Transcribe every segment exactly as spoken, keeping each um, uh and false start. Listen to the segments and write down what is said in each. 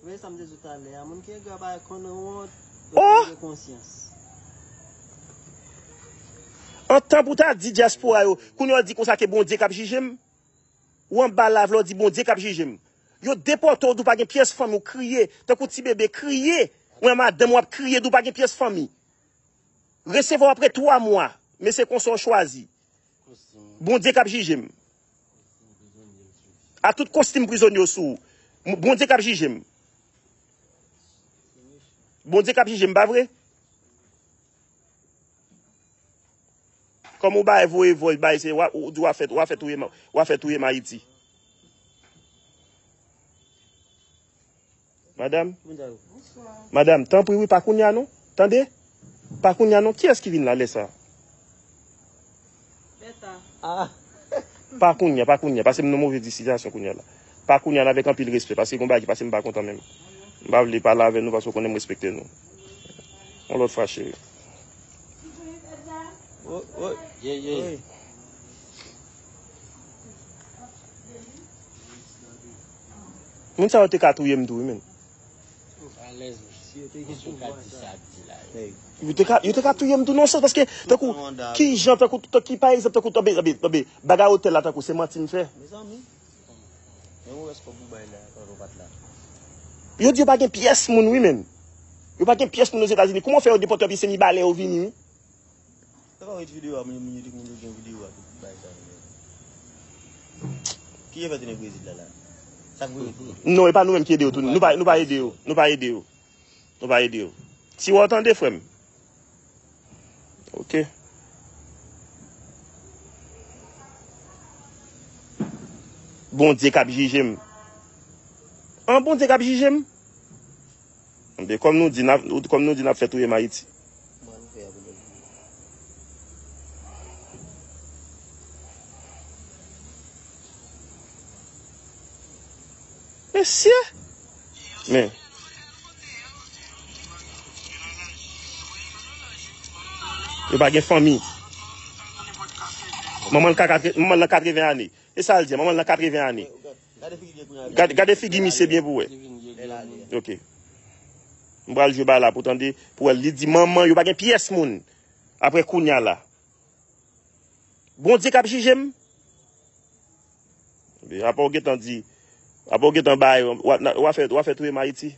Men sa m te di w talè a, moun ki engra pa konn wont, yo Oh! Gen konsyans. Antan pou ta di dyaspora yo, kounye a w di konsa ke Bondye k ap jije m? Ou anba live la, w di Bondye k ap jije m. Yo depòte w, di w pa gen pyès fanmi, w kriye, tankou ti bebe, kriye. Ou wè madanm w ap kriye, di w pa gen pyès fanmi. Resevwa w apre twa mwa, men se konsa w chwazi. Bondye k ap jije m. A tout kostim prizonye w sou ou. M- Bondye k ap jije m. Bondye k ap jije m, pa vre? Kòm ou bay voye vòy, bay se, w a- ou di w a fè, w a fè touye m, w a fè touye m Ayiti. Madanm? Madanm, tanpri wi, pa kounye a non. Tande? Pa kounye a non. Kiyès ki vin la lè sa? Beta. Ah. Pa kounye a, pa kounye a. Pase m nan move sitiyasyon kounye a la. Pa kounye a, avèk anpil respè. Pase gon bagay ki pase m pa kontan menm. M pa vle pale avè nou pase w konnen m respekte nou. Yon lòt fwa, cheri. Oh, oh, yeah, yeah. Moun sa yo te ka touye m tou, wi, men. Alèz, wi. Si yo te gen pouvwa sa. Yo te ka, yo te ka touye m tou nan sans, paske, tankou, ki jan, tankou, tankou, ki, pa egzanp, tankou, tanbe, tanbe, tanbe, bagay otèl la, tankou, se manti m fè. Mezanmi. Men ou rès kòb ou bay la, pandan w pa t la. Yo di yo pa gen pyès moun, wi, men. Yo pa gen pyès moun Ozetazini. Kouman w fè yo depòte w epi se Mibalè yo vini, wi? Sa pa wè videyo a, moun, moun yo di moun yo gen videyo a, tout bagay sa yo. Ki yo fè tounen Brezil la, la? Sa k vre tou? Non, e pa nou menm ki ede yo tounen. Nou pa, nou pa ede yo. Nou pa ede yo. Nou pa ede yo. Ti wè w tande, frè m. Ok. Bondye k ap jije m. An, Bondye k ap jije m? Enben, kòm nou di, n ap, kòm nou di, n ap fè touye m Ayiti. Mesye! Men. Yo pa gen fanmi. Manman l ka katre-, manman l nan katreven ane. E sa l di a, manman l nan katreven ane. Gade, gade figi misye byen pou wè. Ok. M pral jwe ba la pou tande, pou wè. Li di manman, yo pa gen pyès moun. Apre kounye a la. Bondye k ap jije m. Apa w gentan di, apa w gentan bay, w a, w a fè, w a fè touye m Ayiti.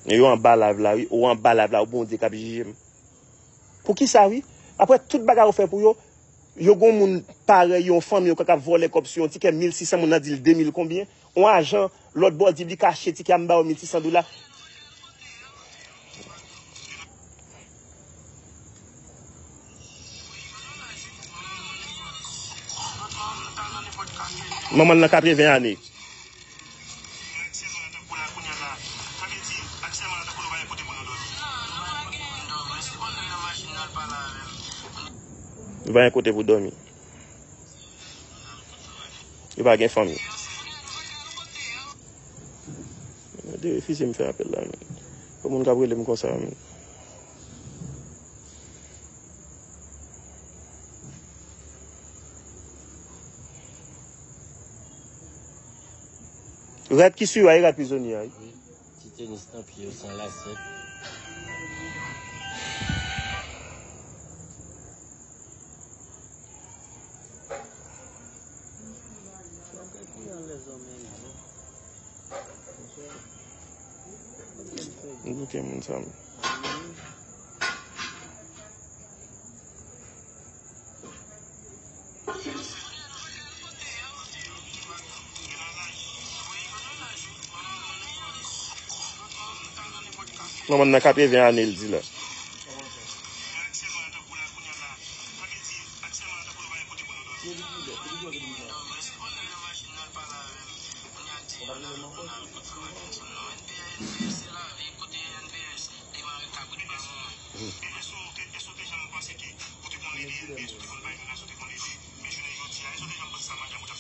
Men yo anba live la, wi. Ou anba live la, ou Bondye k ap jije m. Poukisa, wi? Apre tout bagay ou fè pou yo, yo gon moun parèy yo, yon fanmi yo k ap vòlè kòb sou yon tikè mil sis san, moun nan di l de mil konbyen? Yon ajan lòt bò di li kache tikè a, m ba yo mil sis san dola. Manman l nan katreven ane. Yo pa gen kote pou dòmi. Yo pa gen fanmi. Derefize m fè apèl la, men. Pou moun k ap rele m konsa, men. Rad ki sou yo a, e rad prizonye a, wi. Ti tenis nan pye yo san lasyèt. M bouke moun sa, m. Manman nan katreven ane, l di la.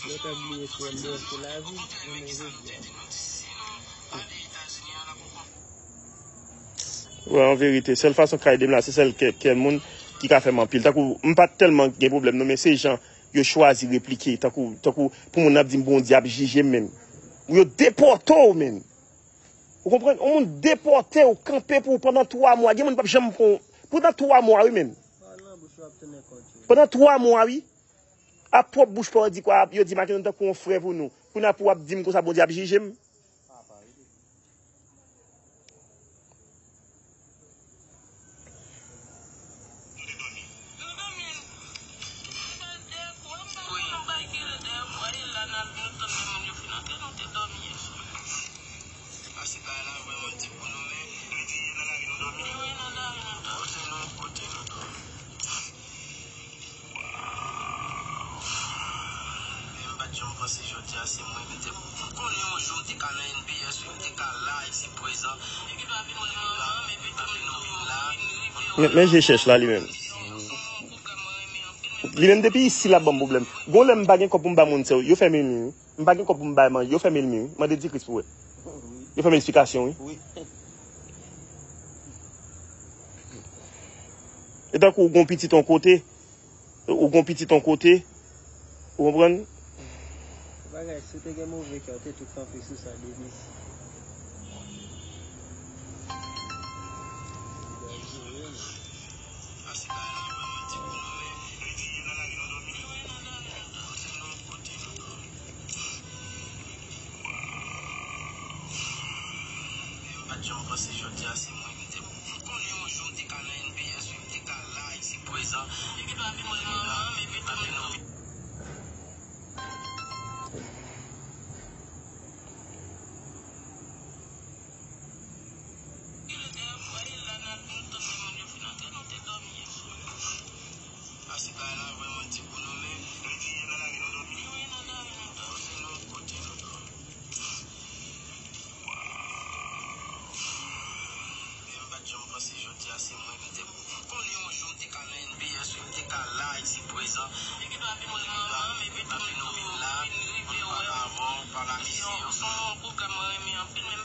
Yo ta bliye frè m, byen se lavi, jounen jodi a. Wè, an verite, sèl fason k ka ede m la, se sèl kè, kè moun ki ka fè m anpil. Tankou, m pa t tèlman gen pwoblèm, non, men se jan yo chwazi replike. Tankou, tankou, pou moun nan ap di m Bondye ap jije m menm. Yo depòte w, menm. Ou konprann? Yon moun depòte w, kanpe pou ou pandan twa mwa. Gen moun p ap janm pran w. Pandan twa mwa, wi, menm. Pandan twa mwa, wi. A pwòp bouch pa w di kwa, yo di Mackenson tankou yon frè pou nou. Kounye a pou w ap di m konsa Bondye ap jije m. Men, men je chèch la li menm. Li menm depi isi l ap ban m pwoblèm. Gon lè m pa gen kòb pou m ba moun sa yo, yo fè m elmi wi. M pa gen kòb pou m bay manje, yo fè m elmi wi. Mande Dikris pou wè. Yo fè m esplikasyon wi. E tankou ou gon pitit yon kote, ou gon pitit yon kote, ou konprann? Bagay, si w te gen move kè, w te tou kanpe sou sa, Denis.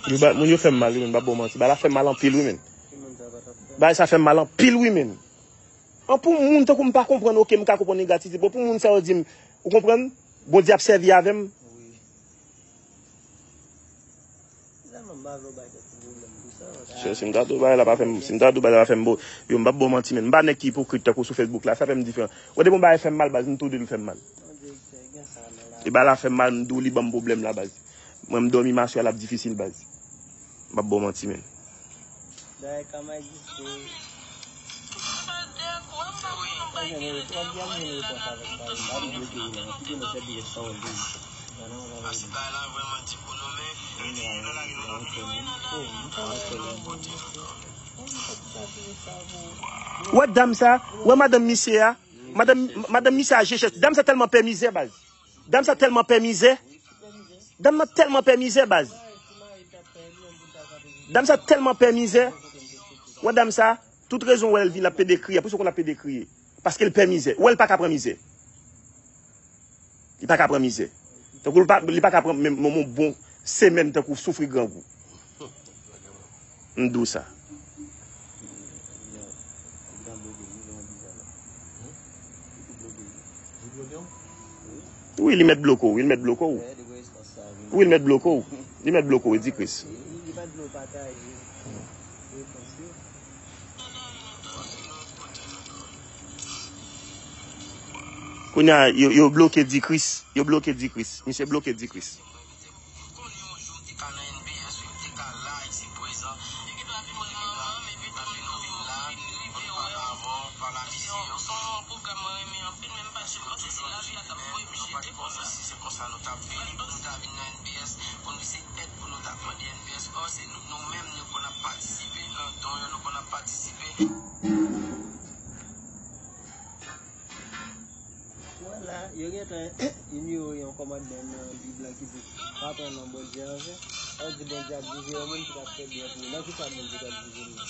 Yo ba, moun yo fè m mal wi menn, m p ap ba w manti, bagay la fè m mal anpil wi menn. Bagay sa fè m mal anpil wi menn. An pou moun tankou m pa konprann, oke, m ka konprann negativite. Bon, pou moun sa yo di m, ou konprann? Bondye ap sèvi avè m. Sè, si m ta di w bagay la pa fè m, si m ta di w bagay la pa fè m bo, yo, m p ap ba w manti menn. M pa nèg ki ipokrit tankou sou Facebook la, sa fè m diferan. Wè depi yon bagay fè m mal, baz, m tou di l fè m mal. E bagay la fè m mal, m di w li ban m pwoblèm la, baz. Mwen, m dòmi masya l ap difisil, baz. M p ap ba w manti menn. Bagay kama egziste. Wè dam sa, wè madanm misye a, madanm, madanm misye a je chèch. Dam sa tèlman pè mizè, baz. Dam sa tèlman pè mizè. Dam nan tèlman pè mizè, baz. Dam sa tèlman pè mizè. Wè dam sa, tout rezon wè l vin l ap pede kriye. Pou sa w konn l ap pede kriye. Paske l pè mizè. Wè l pa ka pran mizè. Li pa ka pran mizè. Tankou li pa, li pa ka pran menm yon bon semèn tankou soufri grangou. M di w sa. Wi, li mèt bloke w, wi, li mèt bloke w. Wi, li mèt bloke w. Li mèt bloke w, wi, di Kris. Kounye a, yo, yo bloke di Kris. Yo bloke di Kris. Misye bloke di Kris. Wè la, yo gentan inyowe yon kòmandman nan Bib la ki di, pa pran non Bondye an ven. Sa vle di Bondye ap jije yon moun ki t ap fè byen pou ou. Nan ki sa Bondye t ap jije l la?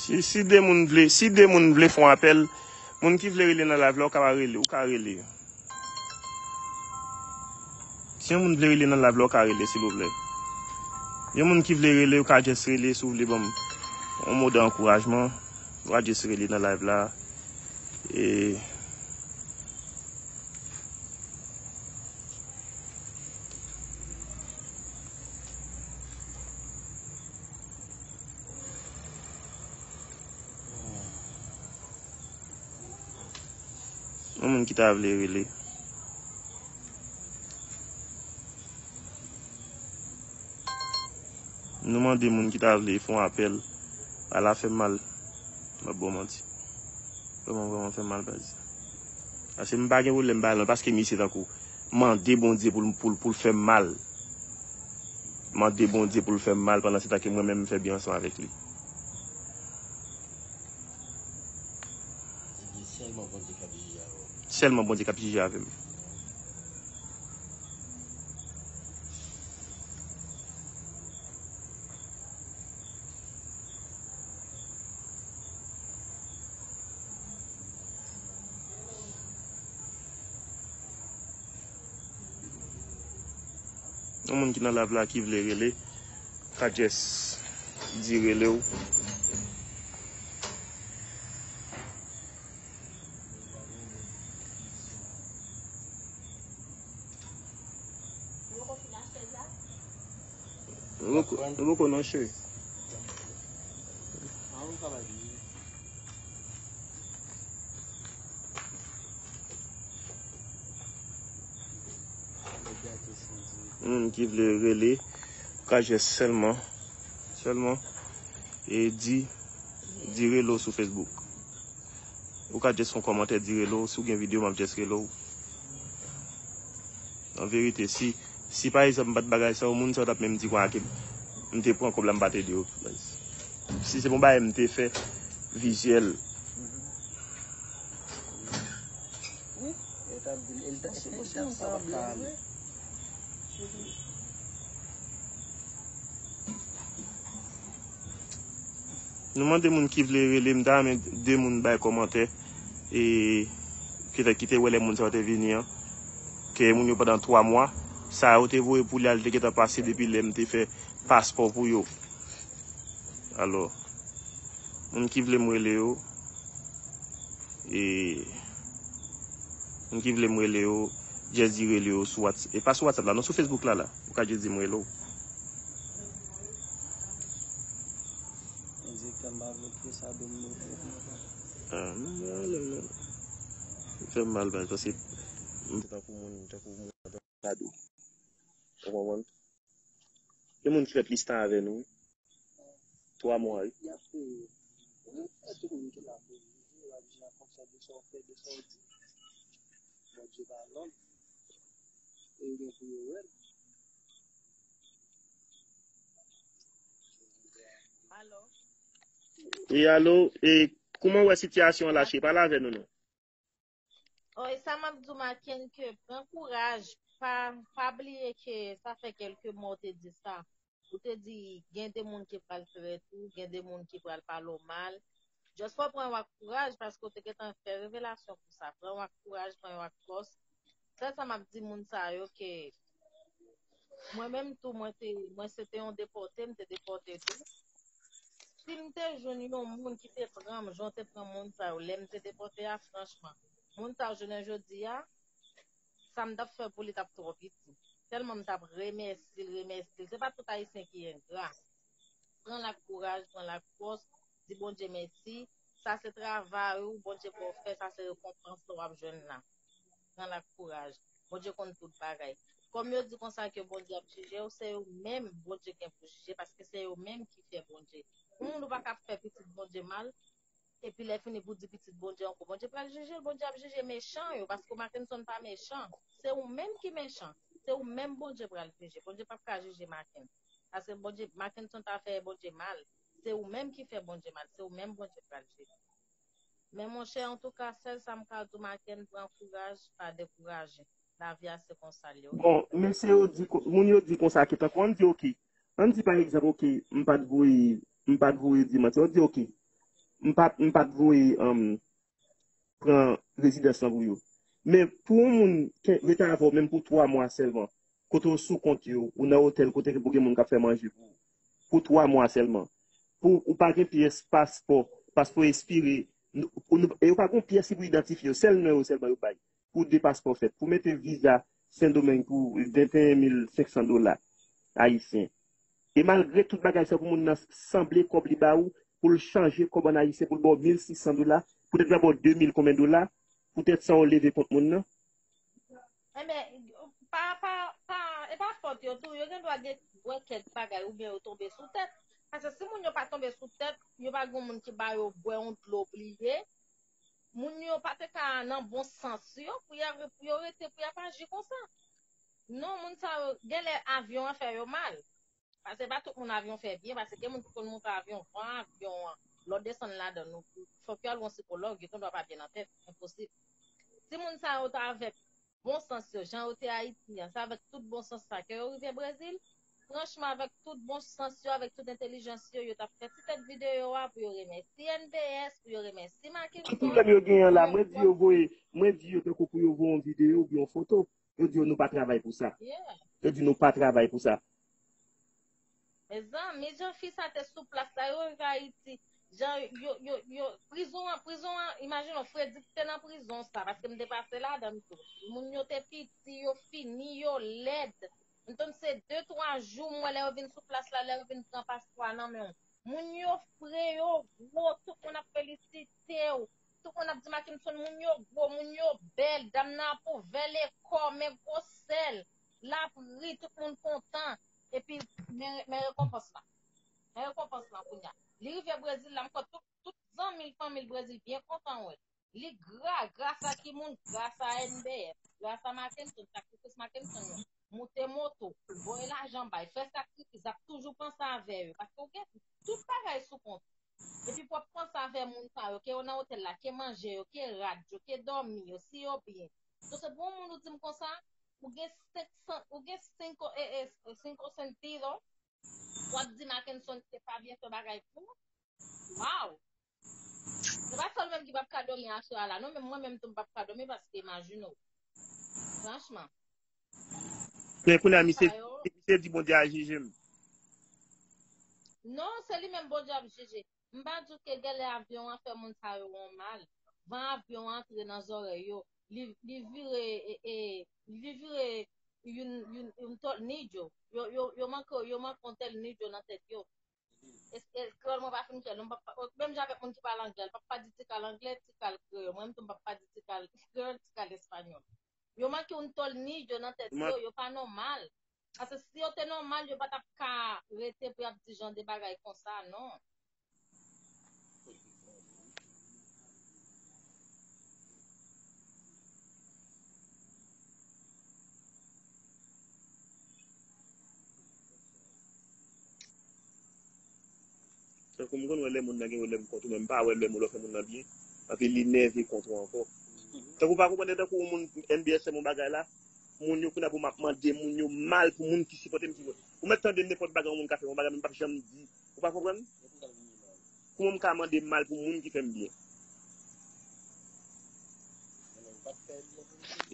Si, si de moun vle, si de moun vle fè yon apèl, moun ki vle rele nan live la, ou ka rele, ou ka rele. Si yon moun vle rele nan live la, ou ka rele, silvouplè. Yon moun ki vle rele, ou ka just rele, si w vle ban m yon mo de ankourajman, ou ka just rele nan live la. E, yon moun ki ta vle rele. Nou mande moun ki ta vle fè yon apèl. Ala fè m mal. M ap ba w manti. Vrèman, vrèman fè m mal, baz. Paske m pa gen pwoblèm ba l non, paske misye tankou mande Bondye pou l, pou l, pou l fè m mal. Mande Bondye pou l fè m mal pandan se tan ke mwen menm m fè byen ansanm avèk li. Sèlman Bondye k ap jije avè w. Sèlman Bondye k ap jije avè m. Yon moun ki nan live la ki vle rele, ka just di rele w. Ou poko, ou poko nan che. Moun ki vle rele, ka just sèlman, sèlman, e di, di rele w sou Facebook. Ou ka just fè yon kòmantè, di rele w. Si w gen videyo, m ap just rele w. An verite, si, si pa egzanp, m pa t bagay sa yo, moun sa yo t ap menm di kwa ke m te pran kòb la, m pa t ede yo. Si se yon bagay m te fè, vizyèl. Nou mande moun ki vle rele, m ta renmen de moun bay kòmantè, e, ki te, ki te wè lè moun sa yo te vini an, ke moun yo pandan twa mwa, sa yo te voye pou li a, li te gentan pase depi lè m te fè paspò pou yo. Alò, moun ki vle m rele yo, e, moun ki vle m rele yo, just di rele yo sou Whats-, e pa sou WhatsApp la, non, sou Facebook la, la. Ou ka just di m rele w. Direktè m pa vle kite sa do m do. Ah, non, non, non, non. Fè m mal, baz, paske m tankou moun, tankou moun kado. Ou konprann? Gen moun ki fè plis tan avè nou. Twa mwa, wi. Wi, alo, e kouman w wè sitiyasyon an la, che? Pale avè nou, non. Oh, e sa m ap di w, Maken, ke pran kouraj, pa, pa bliye ke sa fè kèlke mwa w te di sa. Ou te di gen de moun ki pral fè tou, gen de moun ki pral pale w mal. Just fò w pran yon ak kouraj, paske w te gentan fè revelasyon pou sa. Pran yon ak kouraj, pran yon ak fòs. Sèl sa m ap di moun sa yo ke mwen menm tou, mwen te, mwen se te yon depòte, m te depòte tou. Si m te jwenn yon moun ki te pran m, jan w te pran moun sa yo, lè m te depòte a, franchman, moun sa yo, jounen jodi a, sa m t ap fè pou li t ap twò piti. Tèlman m t ap remèsye l, remèsye l. Se pa tout Ayisyen ki engra. Pran l ak kouraj, pran l ak fòs, di Bondye mèsi. Sa se travay ou, Bondye ba w fè, sa se rekonpans w ap jwenn la. Pran l ak kouraj. Bondye konn tout bagay. Kòm yo di konsa ke Bondye ap jije w, se yo menm Bondye gen pou jije, paske se yo menm ki fè Bondye. Yon moun ou pa ka fè pitit Bondye mal, epi lè fini pou di pitit Bondye ankò, Bondye pral jije l, Bondye ap jije mechan yo, paske Mackenson pa mechan. Se ou menm ki mechan. Se ou menm Bondye pral jije. Bondye p ap ka jije Macken. Paske Bondye, Mackenson pa fè Bondye mal. Se ou menm ki fè Bondye mal. Se ou menm Bondye pral jije. Men monchè, antouka, sèl sa m ka di w, Macken, pran kouraj, pa dekouraje. Lavi a se konsa l ye, wi. Bon, mesye yo di, ko- moun yo di konsa ke tankou ann di, oke, ann di pa egzanp, oke, m pa t voye, m pa t voye di manti, ann di, oke, m pa, m pa t voye, um, pran rezidans lan pou yo. Men pou yon moun ke rete avè w menm pou twa mwa sèlman, kote w sou kont yo, ou nan otèl kote ke pou gen moun k ap fè manje pou ou, pou twa mwa sèlman, pou ou pa gen pyès paspò, paspò espire, n- ou n- e yo pa gen pyès ki pou idantifye yo, sèl non yo sèlman yo bay pou de paspò fèt, pou mete viza Sendomeng pou venteyen mil senksan dola ayisyen. E malgre tout bagay sa pou moun nan sanble kòb li ba ou, pou l chanje kòb an ayisyen, pou l ba w mil sis san dola, poutèt l ap ba w de mil konbyen dola, poutèt sa w leve kont moun nan. Enben, pa, pa, pa, e pa fòt yo tou, yo gen dwa gen bwè kèk bagay oubyen yo tonbe sou tèt. Paske si moun yo pa tonbe sou tèt, yo pa gen moun ki ba yo bwè yon dlo bliye, moun yo pa te ka nan bon sans yo pou y a- pou yo rete pou y ap aji konsa. Non, moun sa yo, genlè avyon an fè yo mal. Paske pa tout moun avyon fè byen, paske gen moun ki konn monte avyon, van avyon an, lè w desann ladan l, fòk yo al wè yon sikològ, yo gendwa pa byen nan tèt, enposib. Si moun sa yo t avèk bon sans yo, jan yo te Ayiti an, se avèk tout bon sans sa ke yo rive Brezil, franchman, avèk tout bon sans yo, avèk tout entèlijans yo, yo t ap fè ti tèt videyo a pou yo remèsye N B S, pou yo remèsye Mackenson. Ki pwoblèm yo genyen la? Mwen di yo voye, mwen di yo tankou pou yo voye yon videyo oubyen yon foto. Yo di yo nou pa travay pou sa. Yeah. Yo di nou pa travay pou sa. Mezanmi, jan fi sa te sou plas la, yo rive Ayiti. Jan yo, yo, yo, prizon an, prizon an, imajine w, Freddy te nan prizon sa, paske m te pase ladan l tou. Moun yo te piti, yo fini, yo lèd. M tann se de, twa jou, m wè lè yo vin sou plas la, lè yo vin pran paspò a nan men w. Moun yo fre, yo gwo, tout moun ap felisite w. Tout moun ap di Mackenson, moun yo gwo, moun yo bèl, dam nan ap ouvè lekò, men gwo sèl. L ap ri, tout moun kontan. Epi, men, men rekonpans lan. Men rekonpans lan kounye a. Li rive Brezil la, m kwè tout, tout zanmi l, fanmi l Brezil byen kontan wè l. Li gra, gras a ki moun? Gras a N B S, gras a Mackenson, sakrifis Mackenson yo. Moute moto, voye lajan bay, fè sakrifis, ap toujou panse avè yo. Paske ou gen tout bagay sou kont. Epi pou w ap panse avè moun sa yo, ke yo nan otèl la, ke manje yo, ke rad yo, ke dòmi yo, si yo byen. So, se pou yon moun ou di m konsa, ou gen senk san, ou gen senk, e, e, senk sentido, w ap di Mackenson te pa byen fè bagay pou ou. Waw! Se pa sèl ou menm ki p ap ka dòmi aswè a la, non, men mwen menm tou m p ap ka dòmi paske imajine w. Franchman. Men kounye a, misye, misye di Bondye a jije m. Non, se li menm Bondye ap jije. M pa di w ke genlè avyon an fè moun sa yo yon mal. Van avyon an antre nan zòrèy yo. Li, li vire, e, e, li vire youn, youn, youn tòlnidyo. Yo, yo, yo manke, yo manke yon tòlnidyo nan tèt yo. Es-, es-, kreyòl mwen pa fin chè, non, m p ap, menm jan avèk moun ki pale anglè, l p ap pa di ti kal anglè, ti kal kreyòl. Mwen menm tou, m p ap pa di ti kal kreyòl, ti kal espanyòl. Yo manke yon tòlnidyo nan tèt yo, yo pa nòmal. Paske si yo te nòmal, yo pa t ap ka rete pou y ap di jan de bagay konsa, non. Tankou m konn wè lè moun nan gen pwoblèm kont ou, men m pa wè lè moun lè w fè moun nan byen, anpi li nève kont ou ankò. Tankou w pa konprann, tankou yon moun N B S fè m yon bagay la, moun yo kounye a pou m ap mande moun yo mal pou moun ki sipòte m, ki, ou mèt tande nenpòt bagay yon moun ka fè m yon bagay, men m p ap janm di, ou pa konprann? Kouman m ka mande mal pou moun ki fè m byen?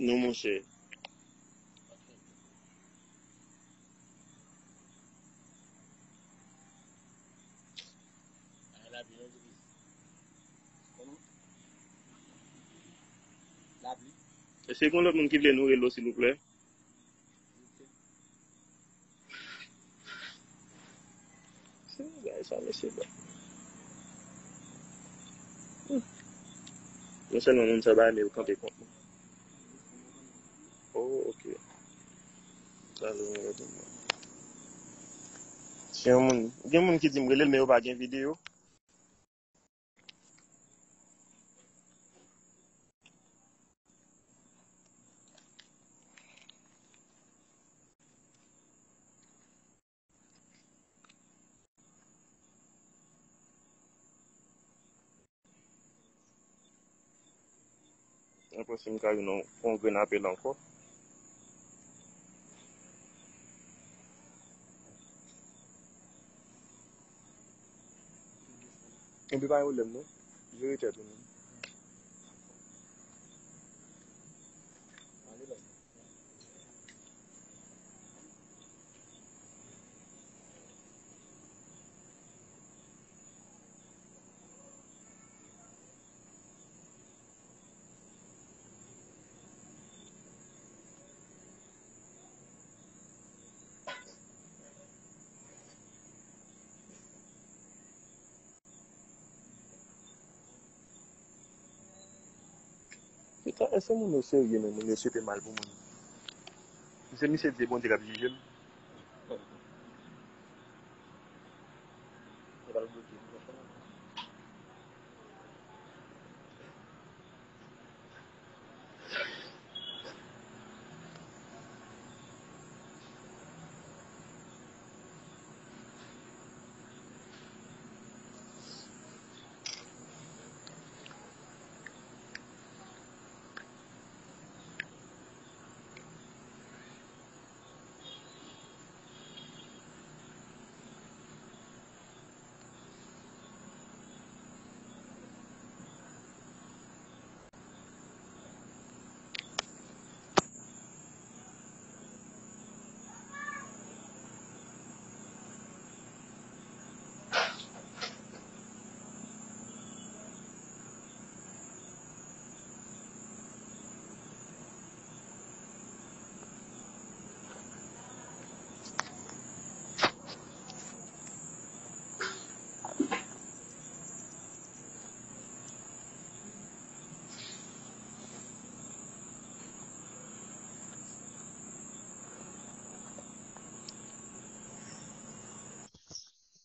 Non, monchè. Lapli. Èske gen lòt moun ki vle nou rele w, silvouplè? Se bagay sa, mesye, bò. Hmm. Non sèlman moun sa ba, men yo kanpe kont mwen. Oh, ok. Alo, mwen reponn mwen. Si yon moun, gen moun ki di m rele l, men yo pa gen videyo. Mwen panse m ka jwenn yon, yon grenn apèl ankò. Epi pa yon pwoblèm non. Jere tèt ou menm. Pita, èske moun yo serye menm? Moun yo swete mal pou moun. Se misye di se Bondye k ap jije l.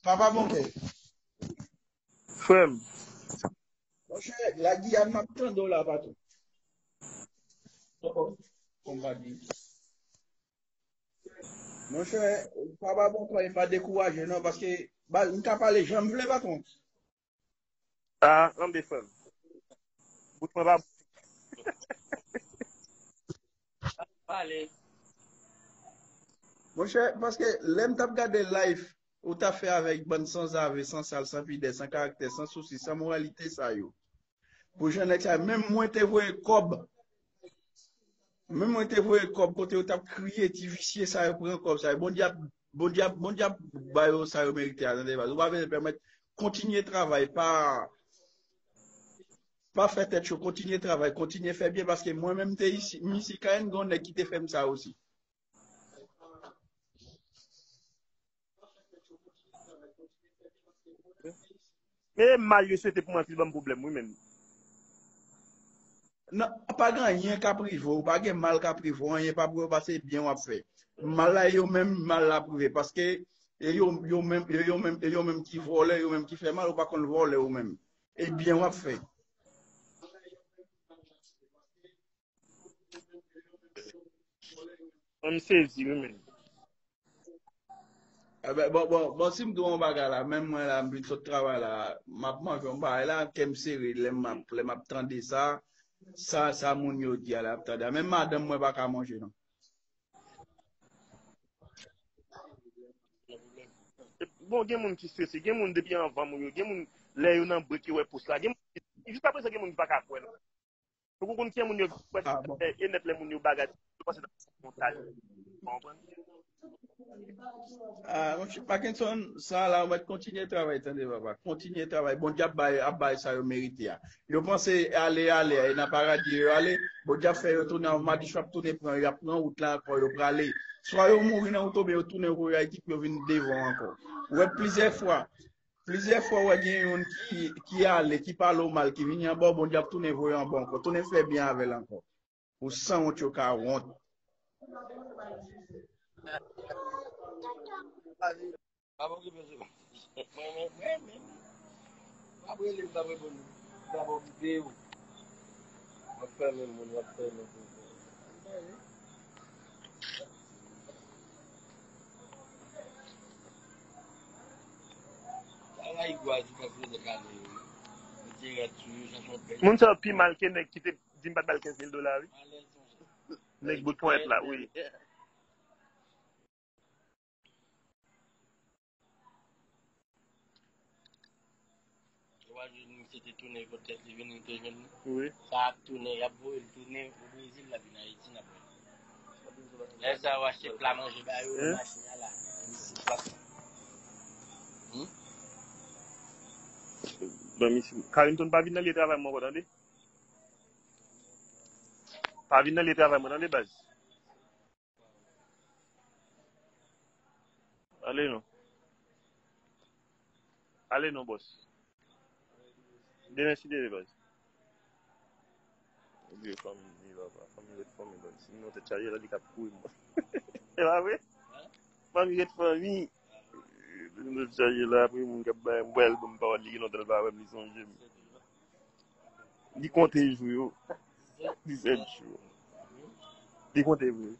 Papa Bonkè. Frè m. Monchè, la Giyàn m ap tande w la, patwon. Oh, oh. Konpani. Monchè, pa ba bon kòy, pa dekouraje non, paske ba, m ka pale jan m vle, patwon. Ah, anbe frè m. Bout mwen pa. Pale. Monchè, paske lè m t ap gade live ou t ap fè avèk bann sanzave, sansal, sanpidè, sankaraktè, sansousi, sanmoralite sa yo. Pou jan nèg sa, menm mwen te voye kòb. Menm mwen te voye kòb kote yo t ap kriye, ti visye sa yo pran kòb sa yo. Bondye ap, Bondye ap, Bondye ap ba yo sa yo merite a, tande, baz. Ou pa bezwen pèmèt, kontinye travay, pa, pa fè tèt cho, kontinye travay, kontinye fè byen, paske mwen menm te isi, m isi K N, gen yon nèg ki te fè m sa osi. Men e mal yo swete pou mwen, anpil ban m pwoblèm, wi, menm. Non, pa gen anyen k ap rive w, pa gen mal k ap rive w, anyen p ap rive w, paske se byen w ap fè. Mal la, e yo menm, mal la ap rive, paske e yo, yo menm, e yo menm, e yo menm ki vòlè, yo menm ki fè mal, ou pa konn vòlè ou menm. E byen w ap fè. M sezi, wi, menm. Enben, bon, bon, bon, si m di w yon bagay la, menm mwen la, m vin sot travay la, m ap manje yon bagay la, kè m sere, lè m ap, lè m ap tande sa, sa, sa moun yo di a, lè m ap tande a. Menm madanm mwen pa ka manje, non. Bon, gen moun ki strese, gen moun depi anvan moun yo, gen moun lè yo nan brek yo wè pòs la, gen moun ki, jiskaprezan gen moun ki pa ka kwè, non. Ou konn ki moun yo kwè, ah, bon. E nèt lè moun yo bagay, yo panse nan montaj. Ou konprann? Ah, monchè, Mackenson, sa la, ou mèt kontinye travay, tande, papa. Kontinye travay. Bondye ap bay, ap bay sa yo merite a. Yo panse ale, ale, e nan paradi yo ale. Bondye ap fè yo tounen, madichon ap tounen pran yo, y ap pran wout la ankò, yo prale. Swa yo mouri nan wout, oubyen yo tounen voye Ayiti pou yo vin devan ankò. Ou wè plizyè fwa, plizyè fwa ou wè gen youn ki, ki ale, ki pale w mal, ki vini anba w, Bondye ap tounen voye anba w ankò, tounen fè byen avè l ankò. Pou sanwont yo ka wont. Pa okipe sou. Mwen, mwen, mwen, mwen. W ap rele m, m ap reponn ou. M ap okipe ou. W ap fèmen moun, w ap fèmen moun. Bagay gwa, ti ka fè de kane yo. Mete rad sou yo, chache yon pèl. Moun sa yo pi mal ke nèg ki te di m pa t ba l kenz mil dola, wi. Nèg bout ponyèt la, wi. Yo pa jwenn misye te tounen kot tèt li vini, li te jwenn li. Wi. Sa ap tounen, y ap voye l tounen o Brezil, l ap vin Ayiti, n ap wè. Lè sa yo achte pla manje ba yo, machin an la. Hmm? Ban misye, Carrington pa vin nan lye travay mwen ankò, tande? Pa vin nan lye travay mwen, tande, baz? Ale non. Ale non, bòs. Demen si Dye vle, baz. Vye fanmi, vye papa. Fanmi ret fanmi, baz. Si nou tèt chaje la, li k ap kouri, bòs. E pa vre? Fanmi ret fanmi. Si nou tèt chaje la, apre moun k ap bay m, bwèl, ban m pawòl, li gen lontan l pa wè m, li sonje m. Li konte jou yo. Disèt jou. Li konte vre.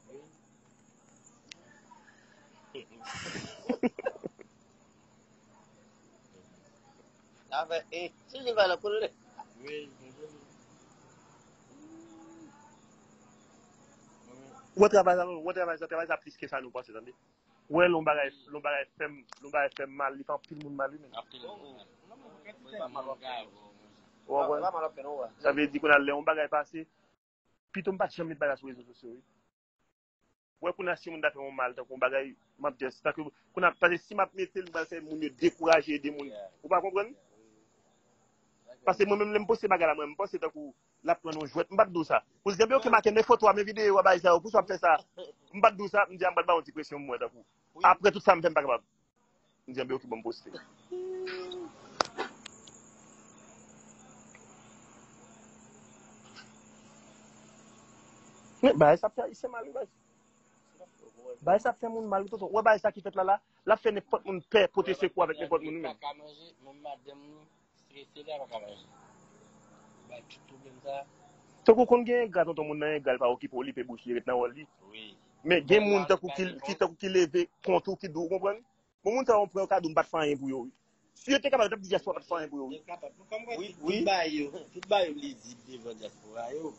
Sa fè, e, si li pa nan koule. Ou wè travay sa, ou wè travay sa, travay sa plis ke sa nou panse, tande. Wè, lè yon bagay, lè yon bagay fè m, lè yon bagay fè m mal, li fè anpil moun mal, wi, menm. Anpil moun mal. Ou konprann? Sa vle di, kounye a, lè yon bagay pase, pito m pa t janm met bagay sou rezo sosyo, wi. Wè, kounye a, si yon moun ta fè yon mal, tankou yon bagay, m ap just, tankou, kounye a, paske si m ap mete l, m pral fè moun yo dekouraje, ede moun. Ou pa konprann? Paske mwen menm, lè m poste bagay la, mwen, m panse tankou l ap pran yon jwèt. M pa t di w sa. Ou di, "Byen, oke, Maken, men foto a, men videyo a, bagay sa yo, poukisa w ap fè sa?" M pa t di w sa, m di, "A, m pral ba w yon ti presyon, m wè, tankou." Apre tout sa, m fè m pa kapab. M di, "Byen, oke, ban m poste." Men, bagay sa ap fè Ayisyen mal, wi, baz. Bagay sa ap fè moun mal, wi, tonton. Ou wè bagay sa ki fèt la, la, l ap fè nenpòt moun pè pote sekou avèk nenpòt moun, wi, menm. Pa ka manje, menm madanm li strese, li pa ka manje. Bay tout pwoblèm sa. Tankou konn gen engra, tonton, moun nan engra, l pa okipe w, li pe bouch li, ret nan wòl li. Wi. Men gen moun tankou ki, ki tankou ki leve kont ou, ki di w, ou konprann? Bon, moun sa yo pran yo ka di w m pa t fè anyen pou yo, wi. Si yo te kapab, yo t ap di dyaspora pa t fè anyen pou yo, wi. Yo kapab. Wi, wi. Tout bagay yo, tout bagay yo lizib devan dyaspora yo.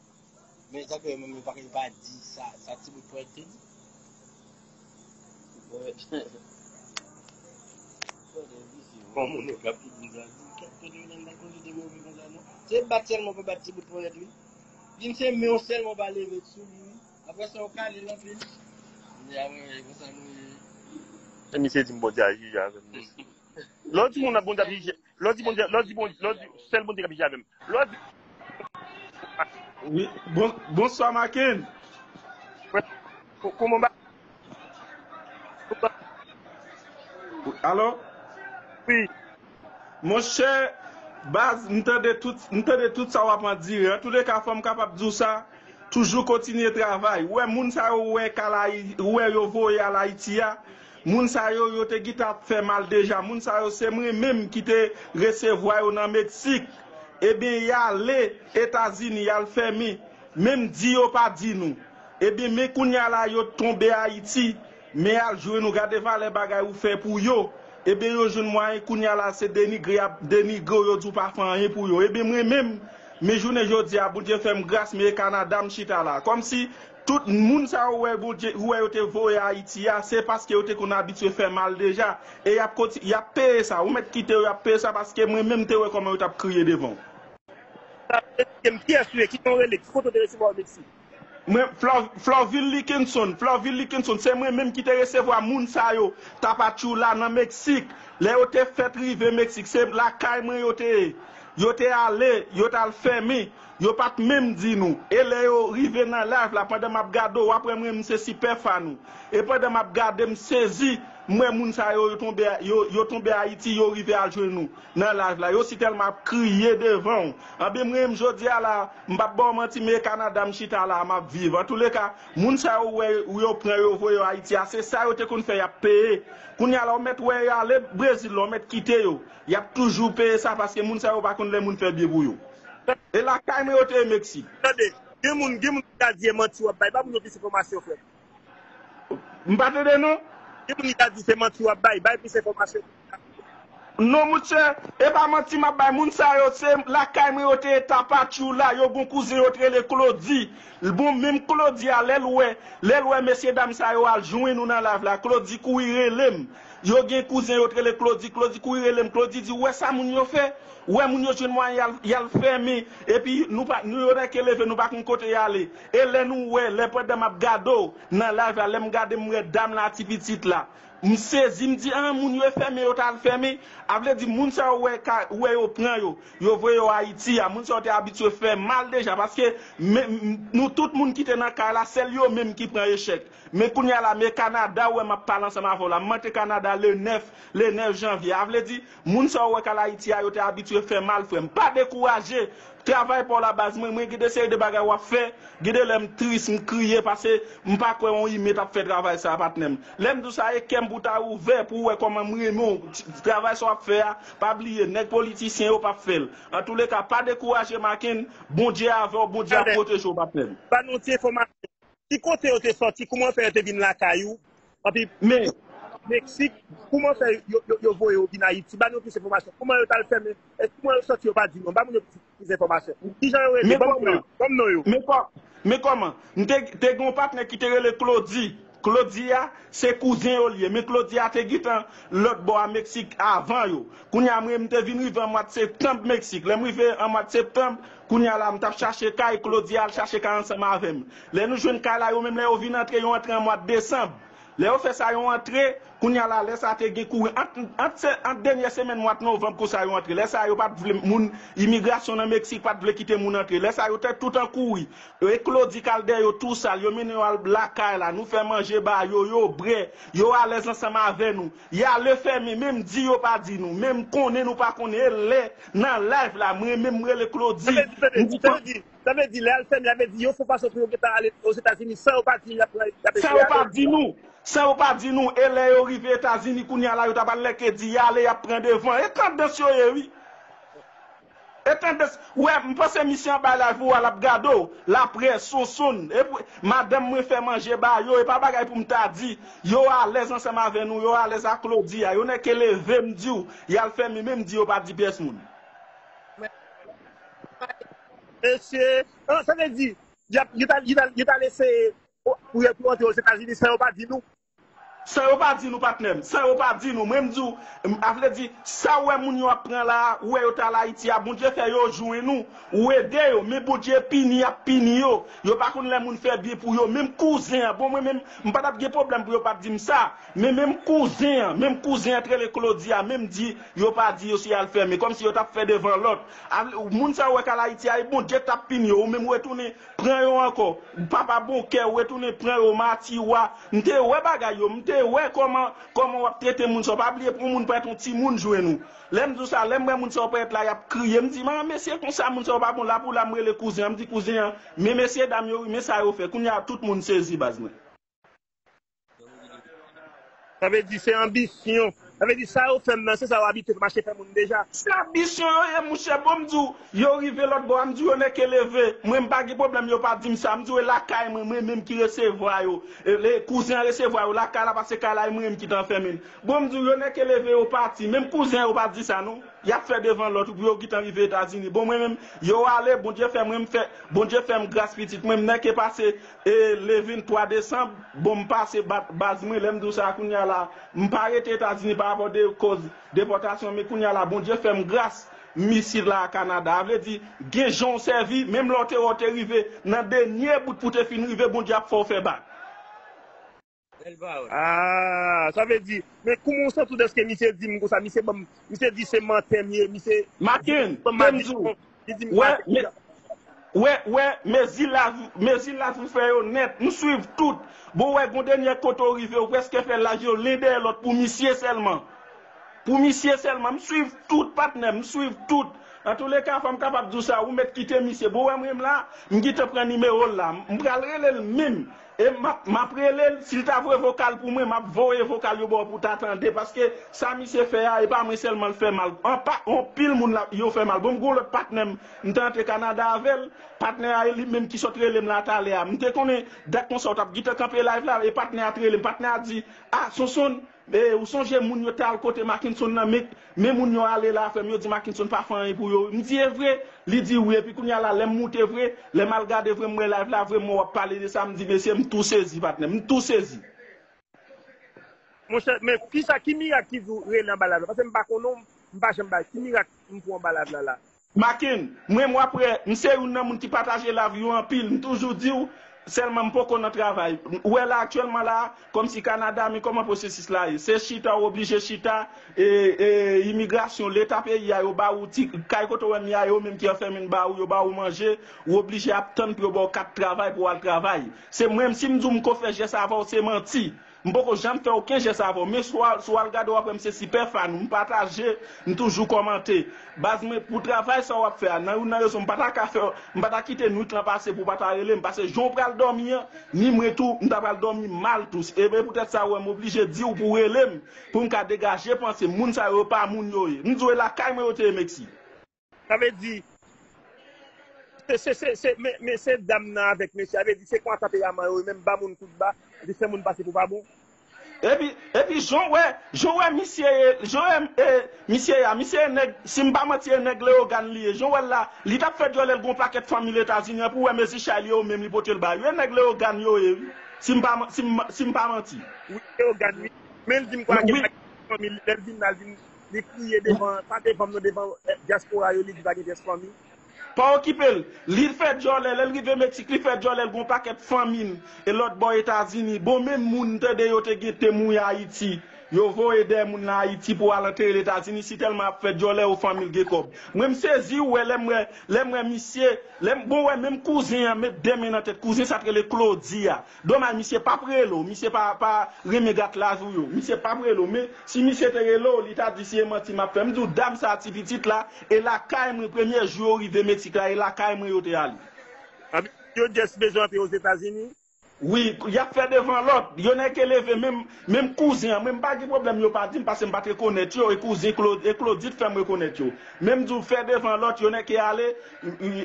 Men sa fè yo menm yo pa, yo pa di sa, sa ti bout ponyèt te di. Ti bout ponyèt. Bon, moun yo k ap tout moun sa di, kote yo nan nan konn de move konsa non. Se bat sèlman pou bat ti bout ponyèt, wi. Vin se men w sèlman pa leve sou li, wi. Apre sa, w kale l anpil. Kounye a, mwen, e konsa nou ye. E misye di m Bondye a jije avè m. Lè w di moun nan Bondye ap jije, lè w di Bondye, lè w di Bondye, lè w di sèl Bondye k ap jije avè m. Lè w di Wi, bon, bonswa, Maken. Ko-, kòman ba? Alo? Wi. Monchè, baz, m tande tout, m tande tout sa w ap andire. Antouleka, fò m kapab di w sa, toujou kontinye travay. Ou wè moun sa yo ou wè k al Ayi-, ou wè yo voye al Ayiti a, moun sa yo, yo te gentan ap fè mal deja. Moun sa yo, se mwen menm ki te resevwa yo nan Meksik. Ebyen, y ale Etazini, y al fèmen. Menm di yo pa di nou. Ebyen, men kounye a la, yo tonbe Ayiti. Men y al jwenn ou, gade valè bagay ou fè pou yo. Ebyen, yo jwenn mwayen kounye a la, se denigre y ap denigre w, yo di w pa fè anyen pou yo. Ebyen, mwen menm, men jounen jodi a, Bondye fè m gras, men e Kanada m chita la. Kòmsi tout moun sa yo wè Bondye, ou wè yo te voye Ayiti a, se paske yo te konn abitye fè mal deja. E y ap konti-, y ap peye sa. Ou mèt kite yo, y ap peye sa, paske mwen menm te wè kòman yo t ap kriye devan w. Sa, e, e, kiyès ou ye? Ki non w rele? Ki kote w te resevwa w Meksik? Mwen, Flor- Florville Likenson, Florville Likenson, se mwen menm ki te resevwa moun sa yo, Tapachula nan Meksik. Lè yo te fèt rive Meksik, se lakay mwen yo te ye. Yo te ale, yo t al fèmen, yo pa t menm di nou. E lè yo rive nan live la, pandan m ap gade w, w ap wè mwen, m se sipè fan ou. E pandan m ap gade, m sezi, m wè moun sa yo, yo tonbe, yo, yo tonbe Ayiti, yo rive al jwenn nou nan live la. Yo si tèlman ap kriye devan w. Anben, mwen menm jodi a la, m p ap ba w manti, men e Kanada m chita la, m ap viv. Antouleka, moun sa yo wè yo pran yo voye yo Ayiti a, se sa yo te konn fè, y ap peye. Kounye a la, w mèt wè yo ale Brezil la, w mèt kite yo. Y ap toujou peye sa paske moun sa yo pa konn lè moun fè byen pou yo. E lakay mwen yo te ye Meksik. Tande, gen moun, gen moun ki ka di e manti w ap bay. Ba moun yo plis enfòmasyon, frè m. M pa tande non. Gen moun ki ka di se manti w ap bay. Bay plis enfòmasyon. Non, monchè, e pa manti m ap bay. Moun sa yo, se lakay mwen yo te ye, Tapachula. Yo gon kouzen yo te rele Claudy. Bon, menm Claudy a, lè l wè, lè l wè mesye dam sa yo al jwenn nou nan live la, Claudy kouri rele m. Yo gen kouzen yo te rele Claudy. Claudy kouri rele m. Claudy di, "Ou wè sa moun yo fè? Ou wè moun yo jwenn mwayen y al, y al fèmen. Epi nou pa, nou yo nèk eleve, nou pa konn kote y ale." E lè nou wè, lè pandan m ap gade w nan live la, lè m gade m wè dam la, ti pitit la, m sezi, m di, "An, moun yo fèmen, yo t al fèmen." A vle di, moun sa yo wè, ka, wè yo pran yo, yo voye yo Ayiti a, moun sa yo te abitye fè mal deja, paske men, m- nou tout moun ki te nan kay la, sèl yo menm ki pran echèk. Men kounye a la, men Kanada, ou wè m ap pale ansanm avè w la. M antre Kanada le nèf, le nèf janvye. A vle di, moun sa yo wè k al Ayiti a, yo te abitye fè mal, frè m. Pa dekouraje. Travay pa w la, baz mwen. Mwen gen de seri de bagay w ap fè. Gen de lè m tris, m kriye, paske m pa kwè yon imen t ap fè travay sa, patnè m. Lè m di w sa, e kè m pou ta ouvè pou w wè kòman m renmen w. Travay sa w ap fè a, pa bliye, nèg politisyen yo p ap fè l. Antouleka, pa dekouraje, Maken. Bondye avè w, Bondye ap pwoteje w, patnè m. Ban nou ti enfòmasyon. Ki kote yo te sòti? Kouman fè yo te vin lakay ou? Anpi Men, Meksik, kouman fè yo, yo, yo voye yo vin Ayiti? Ban nou plis enfòmasyon. Kouman yo t al fèmen? Èske kouman yo sòti yo pa di nou? Ban moun yo plis, plis enfòmasyon. Kijan yo rele? men Ban m non yo. kòman? Ban m non yo. Men kò- men kòman? M te, te gen yon patnè ki te rele Claudy. Claudy a, se kouzen yo l ye. Men Claudy a te gentan lòt bò a Meksik avan yo. Kounye a, mwen, m te vin rive an mwa septanm Meksik. Lè m rive an mwa septanm, kounye a la, m t ap chache kay, Claudy al chache kay ansanm avè m. Lè nou jwenn kay la, yo menm lè yo vin antre, yo antre an mwa desanm. Lè yo fè sa, yo antre, kounye a la, lè sa te gen kouri. Ant, ant, se, ant dènyè semèn mwa novanm konsa yo antre. Lè sa, yo pa t vle moun, imigrasyon nan Meksik pa t vle kite moun antre. Lè sa, yo te tout an kouri. E Claudy k al dèyè yo tou sal, yo mennen yo al lakay la, nou fè manje ba yo, yo bwè, yo alèz ansanm avè nou. Y ale fèmen, menm di yo pa di nou, menm konnen nou pa konnen, e lè nan live la, mwen menm m rele Claudy, Sa vle di, sa vle m di, di sa vle di, sa vle di, lè al fèmen, sa vle di, yo fè fason pou yo gentan ale Ozetazini, san yo pa di, y ap pran, y ap San yo pa di nou, san yo pa di nou, e lè yo rive Etazini, kounye a la, yo ta pral nèk e di, y ale, y ap pran devan. E tandans yo ye, wi. E tandans, wè, m panse misye anba live ou a l ap gade w, laprès, Sonsonn, e pou, madanm mwen fè manje ba yo, e pa bagay pou m ta di, yo alèz ansanm avè nou, yo alèz ak Claudy a, yo nèk e leve m di w, y al fèmen, men m di yo pa di pyès moun. Mesye, an, sa vle di, y ap, yo ta, yo ta, yo ta eseye pou yo, pou yo antre Ozetazini san yo pa di nou. San yo pa di nou, patnè m. San yo pa di nou. Mwen, m di w, m, a vle di, sa w wè moun yo ap pran la a, ou wè yo t al Ayiti a, Bondye fè yo jwenn ou, ou ede yo, men Bondye pini, y ap pini yo. Yo pa konn lè moun fè byen pou yo. Menm kouzen an, bon, mwen menm, m pa t ap gen pwoblèm pou yo pa t di m sa, men menm kouzen an, menm kouzen an t rele Claudy a, menm di, yo pa di yo si y al fèmen, kòmsi yo t ap fè devan lòt. A vle, moun sa yo wè k al Ayiti a, e Bondye t ap pini yo, ou menm retounen, pran yo ankò. Papa bon kè, ou retounen pran yo, Matiwa. M te wè bagay yo, m te wè kòman, kòman w ap trete moun sa yo. Pa bliye pou moun parèt yon timoun jwenn ou. Lè m di w sa, lè m wè moun sa yo parèt la, y ap kriye. M di, "Man, mesye, konsa moun sa yo pa bon." La pou la, m rele kouzen an, m di kouzen an, "Men mesye dam yo, wi, men sa yo fè." Kounye a, tout moun sezi, baz mwen. Sa vle di se anbisyon. Sa vle di sa yo fè m nan, se sa yo abitye mache fè moun deja. Se anbisyon yo ye, monchè. Bon, m di w, yo rive lòt bò a, m di w yo nèk e leve. Mwen, m pa gen pwoblèm, yo pa di m sa. M di w e lakay mwen, mwen menm ki resevwa yo. E, le, kouzen an resevwa yo lakay la, paske kay la, e mwen menm ki t anfèmen l. Bon, m di w, yo nèk e leve, yo pati. Menm kouzen an, yo pa di sa, non. Y ap fè devan lòt pou yo gentan rive Etazini. Bon, mwen menm, yo ale, Bondye fè mwen, m fè, Bondye fè m gras pitit mwen, m nèk e pase, e, le venntwa desanm, bon, m pase bat baz mwen, lè m di w sa kounye a la, m pa rete Etazini pa rapò de koz depòtasyon, men kounye a la, Bondye fè m gras, m isit la a Kanada. A vle di, gen jan w sèvi, menm lè w te wè w te rive nan dènye bout pou w te fin rive, Bondye ap fè w fè bak. Ah, sa vle di, men kouman w santi w dèske misye di m konsa, misye ban m, misye di se mantè m ye, misye Makin, ban m te m di w, li di m wè, me, wè, wè, mezi laj, mezi laj ou fè yo nèt, m swiv tout. Bon, wè, gon dènye kote w rive, ou prèske fè laj yo len dèyè lòt pou misye sèlman. Pou misye sèlman, m swiv tout patnè, m swiv tout. Antouleka, fò m kapab di w sa, ou mèt kite misye. Bon, wè, mwen m la, m gentan pran nimewo l la. M pral rele l menm. E m ap, m ap rele l, si l ta voye vokal pou mwen, m ap voye vokal yo ba w pou w ta tande. Paske sa misye fè a, e pa mwen sèlman l fè mal. Anpa, anpil moun la, yo fè mal. Bon, m gon lòt patnè m, m te antre Kanada avè l. Patnè a, e li menm ki sot rele m la talè a. M te konnen dat konsa w t ap gentan kanpe live la, e patnè a t rele m. Patnè a di, a, Sonsonn, e, ou sonje moun yo t al kote Mackenson nan, men, men moun yo ale la, frè m, yo di Mackenson pa fè anyen pou yo. M di, e vre? Li di wi, epi kounye a la, lè m moute vre, lè m al gade vre, m wè live la vre, m wè w ap pale de sa, m di, mesye, m tou sezi, patnè, m tou sezi. Monchè, men kisa, ki mirak ki di w rele anba live la? Paske m pa konnen w, m pa janm bay. Ki mirak m pou anba live la la? Macken, mwen m w ap wè, m se youn nan moun ki pataje live yo anpil, m toujou di w, sèlman m poko nan travay. Ou wè la aktyèlman la, kòmsi Kanada, men kòman pwosesis la ye. Se chita, w oblije chita, e, e, imigrasyon, leta peyi a, yo ba ou ti, kay kote w wè m ye a, yo menm ki anfèmen ba ou, yo ba ou manje, ou oblije ap tann pou yo ba w kat travay pou w al travay. Se mwen, si m di w m ko fè jès avè w, se manti. M poko janm fè okenn jès avè w, men si w al, si w al gade w ap wè m se sipè fan ou, m pataje, m toujou kòmante. Baz mwen, pou travay sa w ap fè a, nan youn nan rezon m pa ta ka fè, m pa ta kite nwit lan pase pou w pa ta rele m, paske jan w pral dòmi an, ni mwen tou, m ta pral dòmi mal tou. E ben poutèt sa w wè m oblije di w pou w rele m, pou m ka degaje panse m. Moun sa yo, yo pa moun yo ye. M di w e lakay mwen yo te ye Meksik. Sa vle di, se, se, se, se, men, men se dam nan avèk mesye a, vle di se konsa tanperaman yo, yo menm ba moun kout ba, epi fè moun pase pou pa bon. Epi, epi jan w wè, jan w wè misye ye, jan w wè e, misye ye a, misye e nèg, si m pa manti e nèg Leyogàn li ye, jan w wè l la, li t ap fè dyòlè l gon pakèt fanmi l Etazini an, pou w wè mezi chay li yo menm li pote l ba yo, e nèg Leyogàn yo ye wi, si m pa, si m, si m pa manti. Wi, Leyogàn wi, men l di m kwa gen fanmi l, lè l vin la, l vin li kriye devan, pa devan m non, devan dyaspora yo, li di pa gen pyès fanmi. Pa okipe l. Li fè dyòlè, lè l rive Meksik, li fè dyòlè, l gon pakèt fanmi l e lòt bò Etazini. Bon, menm moun tande yo te gen te mouri Ayiti, yo voye dèyè moun nan Ayiti pou al antere l Etazini, si tèlman ap fè dyòlè yo fanmi l gen kòb. Mwen m sezi wi lè m wè, lè m wè misye, lè m, bon, wè menm kouzen an, met de men nan tèt kouzen sa t rele Claudy a. Domaj misye p ap rele w, misye pa, pa renmen gate laj ou yo. Misye p ap rele w, men si misye te rele w, li ta di si e manti m ap fè. M di w dam sa a ti pitit la, e lakay mwen premye jou yo rive Meksik la, e lakay mwen yo te ale. Yo just bezwen antre Ozetazini? Wi, y ap fè devan lòt. Yo nèg ke leve menm, menm kouzen an, mwen m pa gen pwoblèm yo pa di m paske m pa t rekonèt yo, e kouzen Claude, e Claudy t fè m rekonèt yo. Men m di w fè devan lòt, yo nèg ke ale,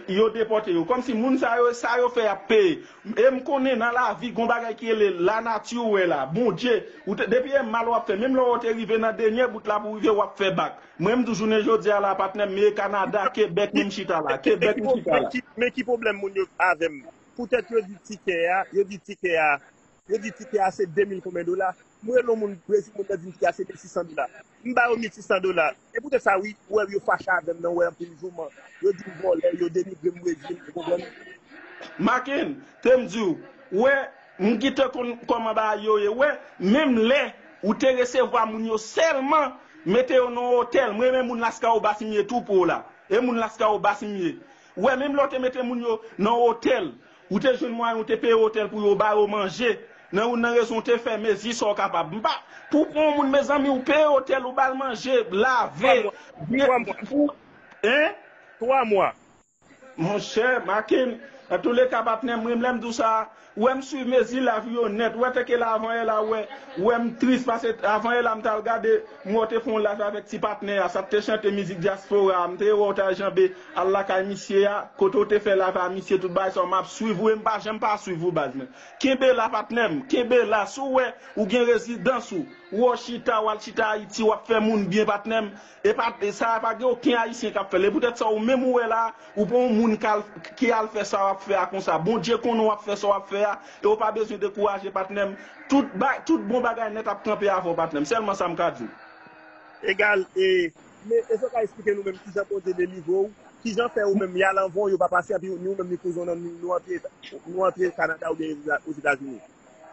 yo depòte yo. Kòmsi moun sa yo, sa yo fè y ap peye. E m konnen nan lavi gon bagay ki rele lanati ou wè la, Bondye, ou te, depi e mal w ap fè, menm lè w te rive nan dènye bout la pou w rive w ap fè bak. Mwen m di w jounen jodi a la patnè m, m ye Kanada, Kebèk menm chita la, Kebèk m chita la. Men ki pwoblèm moun yo avè m? Poutèt yo di tikè a, yo di tikè a, yo di tikè a se de mil konbyen dola? M rele yon moun Brezil, moun nan di m ki a se mil sis san dola. M ba yo mil sis san dola. E poutèt sa wi, ou wè yo fache avè m nan, ou wè anpil jouman. Yo di m vòlè, yo denigre m Brezil, ou konprann? Maken, te m di w, ou wè, m gentan konn kòman bagay yo ye, ou wè, menm lè ou te resevwa moun yo sèlman, mete yo nan yon otèl, m renmen moun Las Caobas m ye tou pwo la, e moun Las Caobas m ye. Ou wè, menm lè w te mete moun yo nan otèl, ou te jwenn mwayen ou te peye otèl pou yo ba yo manje, nan youn nan rezon w te fè mezi sa w kapab. M pa, pou pran yon moun mezanmi, ou peye otèl, ou ba l manje, lave, byen, pou, en? Twa mwa. Monchè, Macken, antouleka patnè m, mwen menm m di w sa, ou wè m swiv mezi live yo nèt, ou wè teke la avan yè la, ou wè, ou wè m tris, paske avan yè la m t al gade, m wè w te fè yon live avèk ti patnè a, sa t te chante mizik dyaspora a, m te wè w t al janbe al lakay misye a, kote w te fè live a misye, tout bagay sa yo, m ap swiv ou e m pa janm pa swiv ou baz mwen. Kenbe la patnè m, kenbe la, si w wè ou gen rezidans ou, ou wè w chita, w al chita Ayiti, w ap fè moun byen patnè m, e pa, e sa pa gen okenn ayisyen k ap fè l, e poutèt sa ou menm ou wè la, ou pa yon moun k al, ki al fè sa w ap fè a konsa, Bondye konnen w ap fè sa w ap fè a, e w pa bezwen dekouraje patnè m, tout, ba, tout bon bagay nèt ap kanpe avè w patnè m, sèlman sa m ka di w. Egal, e Men èske w ka eksplike nou menm kijan Bondye delivre w? Kijan fè ou menm y al anvan w, yo pa pase, epi ni ou menm ni kouzen w nan nou antre, nou antre Kanada oubyen Ozetazini?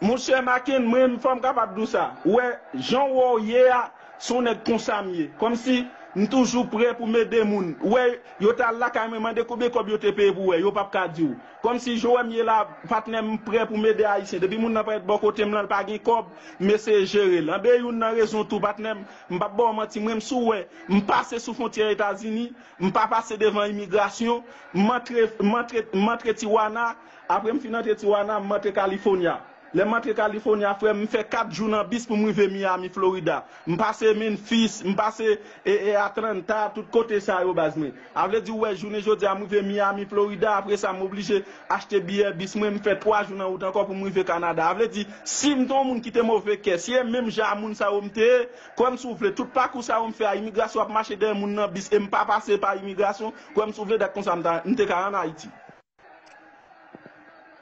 Monchè Maken, mwen menm fò m kapab di w sa. Ou wè, jan w wè w ye a, se yon nèg konsa m ye. Kòmsi m toujou prè pou m ede moun. Ou wè, yo t al lakay mwen, mande konbyen kòb yo te peye pou w wè, yo p ap ka di w. Kòmsi jan w wè m ye la, patnè m, m prè pou m ede Ayisyen. Depi moun nan parèt bò kote m lan, l pa gen kòb, m eseye jere l. Anben youn nan rezon tou, patnè m, m p ap ba w manti, mwen menm si w wè, m pase sou fwontyè Etazini, m pa pase devan imigrasyon, m antre, m antre, m antre Tijuana, apre m fin antre Tijuana, m antre California. Lè m antre California, frè m, m fè kat jou nan bis pou m rive Miami, Florida. M pase Memphis, m pase e, e Atlanta, tout kote sa yo, baz mwen. A vle di, w wè, jounen jodi a, m rive Miami, Florida, apre sa, m oblije achte biyè bis mwen, m fè twa jou nan wout ankò pou m rive Kanada. A vle di, si m te yon moun ki te move kè, si e menm jan a moun sa yo m te ye, kwè m si w vle, tout pakou sa yo m fè a, imigrasyon ap mache dèyè moun nan bis e m pa pase pa imigrasyon, kwè m si w vle, dat konsa m ta, m te ka ann Ayiti.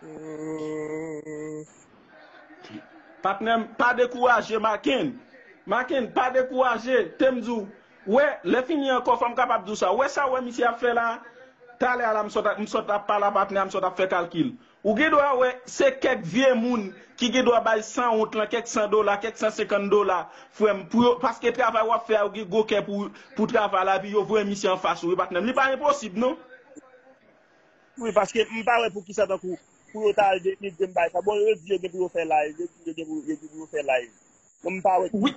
Hmm. Patnè m, pa dekouraje, Maken. Maken, pa dekouraje. Te m di w, wè, lè fini ankò, fò m kapab di w sa. Wè sa w wè misye ap fè la? Talè a la, m sot, m sot ap pale a patnè a, m sot ap fè kalkil. Ou gen dwa wè, se kèk vye moun ki gen dwa bay sanwont lan, kèk san dola, kèk san senkant dola, frè m, pou yo, paske travay w ap fè a, ou gen gwo kè pou, pou travay la, epi yo voye misye anfas ou, wi, patnè m. Li pa enposib, non. Wi, paske m pa wè poukisa tankou pou yo ta al denigre m bay sa. Bon, yo di yo gen pou yo fè live, yo di yo gen pou, yo di pou yo fè live. Bon, m pa wè wi.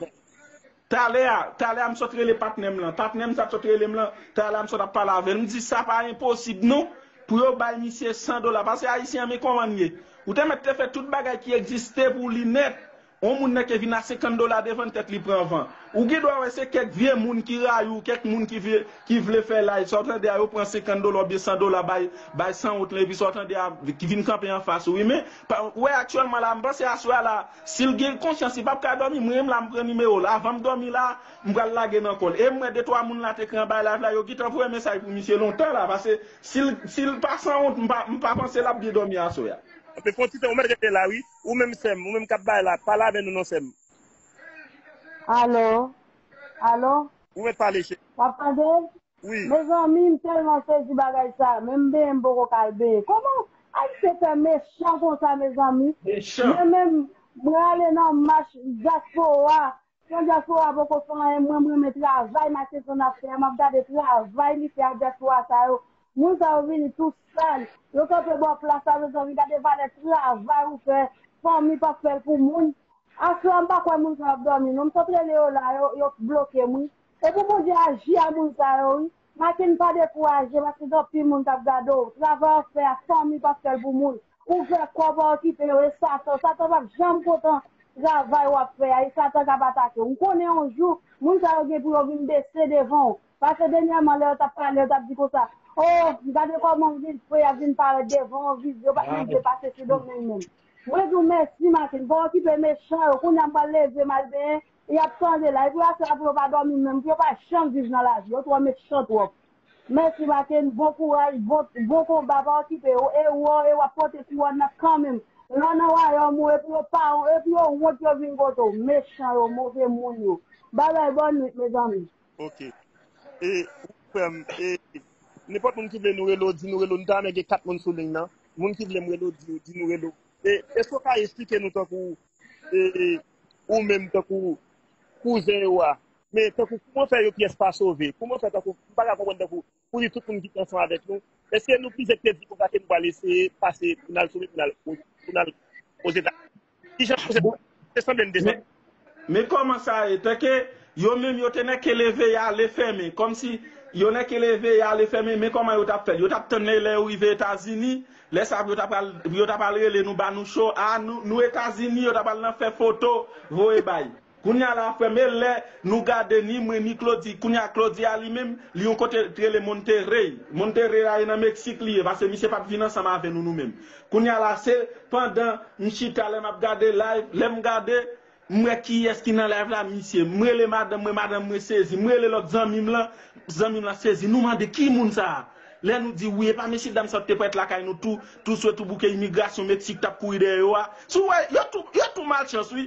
Talè a, talè a m sot rele patnè m lan. Patnè m sa t sot rele m lan, talè a m sot ap pale avè l. M di sa pa enposib non pou yo bay misye san dola. Paske Ayisyen an men kòman l ye. Ou te mèt te fè tout bagay ki egziste pou li nèt. On moun nan ke vin a senkant dola devan tèt li pran van. Ou gen dwa wè se kèk vye moun ki rayi w, kèk moun ki vle, ki vle fè live. Sa w tande a, yo pran senkant dola oubyen san dola bay, bay sanwont lan, epi sa w tande a, ki vin kanpe anfas ou, wi. Men, pa, ou wè aktyèlman la, m panse aswè a la, si l gen konsyans, li p ap ka dòmi. Mwen menm la, m pran nimewo l. Avan m dòmi la, m pral lage nan kò l. E m wè de twa moun la te ekri anba live la, yo gentan voye mesaj pou misye lontan la, paske si l, si l pa sanwont, m pa, m pa panse l ap byen dòmi aswè a. Anfen, fè yon ti tan, ou mèt rete la, wi. Ou menm, sè m, ou menm k ap bay la, pale avè nou non, sè m. Alo? Alo? Ou mèt pale, cheri. W ap tande? Wi. Mezanmi, m tèlman sezi bagay sa, menm benyen m poko ka al benyen. Kòman Ayisyen fè mechan konsa, mezanmi? Mechan. Mwen menm, mwen ale nan mach dyaspora. Jan dyaspora poko fè anyen, mwen, m renmen travay Makenson ap fè a, m ap gade travay li fè ak dyaspora sa yo. Moun sa yo vini tou sal. Yo kanpe bò plas la, mezanmi, gade valè travay ou fè. Fanmi p ap fè l pou moun. Aswè a, m pa kwè moun sa yo ap dòmi, non. M sot rele yo la, yo, yo bloke m, wi. E pou Bondye aji a moun sa yo, wi. Maken pa dekouraje, paske gen anpil moun k ap gade w. Travay w ap fè a, fanmi p ap fè l pou moun. Ou fè kò w pa okipe yo, e Satan. Satan p ap janm kontan travay w ap fè a, e Satan k ap atake w. M konnen yon jou, moun sa yo gen pou yo vin bese devan w. Paske dènyèman, lè yo t ap pale, yo t ap di konsa, o, gade kòman m vin fre, y ap vin parèt devan w, vide, yo pa t menm vle pase sou do m menm. Mwen di w mèsi, Maken, pa okipe mechan yo. Kounye a m pral leve m al benyen, y ap tande la. Epi aswè a pou yo pa dòmi menm, pou yo pa janm viv nan lavi. Yo twò mechan twòp. Mèsi, Maken, bon kouraj, bon, bon konba, pa okipe yo. E w, e w ap pote kouwòn nan kanmenm. Lè w nan wayòm ou, epi yo pa, epi yo wont yo vin kote w. Mechan yo, move moun yo. Babay, bòn nwit, mezanmi. Ok. E, frè m, e, nenpòt moun ki vle nou rele w, di nou rele w, nou ta renmen gen kat moun sou liy nan. Moun ki vle m rele w, di, di nou rele w. E, èske w ka eksplike nou tankou, e, ou menm tankou kouzen yo a? Men tankou kouman fè yo pyès pa sove? Kouman fè tankou, m pa ka konprann tankou, pou di tout moun ki te ansanm avèk nou? Èske nou plizyè ki te di konsa ke nou pral eseye pase pou n al sove, pou n al, pou n al Ozetazini? Kijan nou se, se sanble n desann. Men, men kòman sa ye? Tanke yo menm yo te nèke leve y ale fèmen. Kòmsi yo nèke leve y ale fèmen, men kòman yo t ap fè l? Yo t ap tann lè, lè yo rive Etazini, lè sa pou yo ta pral, pou yo ta pral rele nou, ba nou cho. A, nou, nou Etazini, yo ta pral nan fè foto, voye bay. Kounye a la, frè m, e lè nou gade ni mwen, ni Claudy, kounye a Claudy a li menm, li yon kote t rele Monterrey. Monterrey la, e nan Meksik li ye, paske misye pa t vin ansanm avè nou, nou menm. Kounye a la, se pandan m chita, lè m ap gade live, lè m gade, m wè kiyès ki nan live la, misye. M rele madanm mwen, madanm mwen sezi. M rele lòt zanmi m lan, zanmi m lan sezi. Nou mande, ki moun sa a? Lè nou di, wi, e pa mesye dam sa yo t te parèt lakay nou tou, tou swe tou bouke imigrasyon Meksik t ap kouri dèyè yo a. Si w wè, yo tou, yo tou malchans, wi.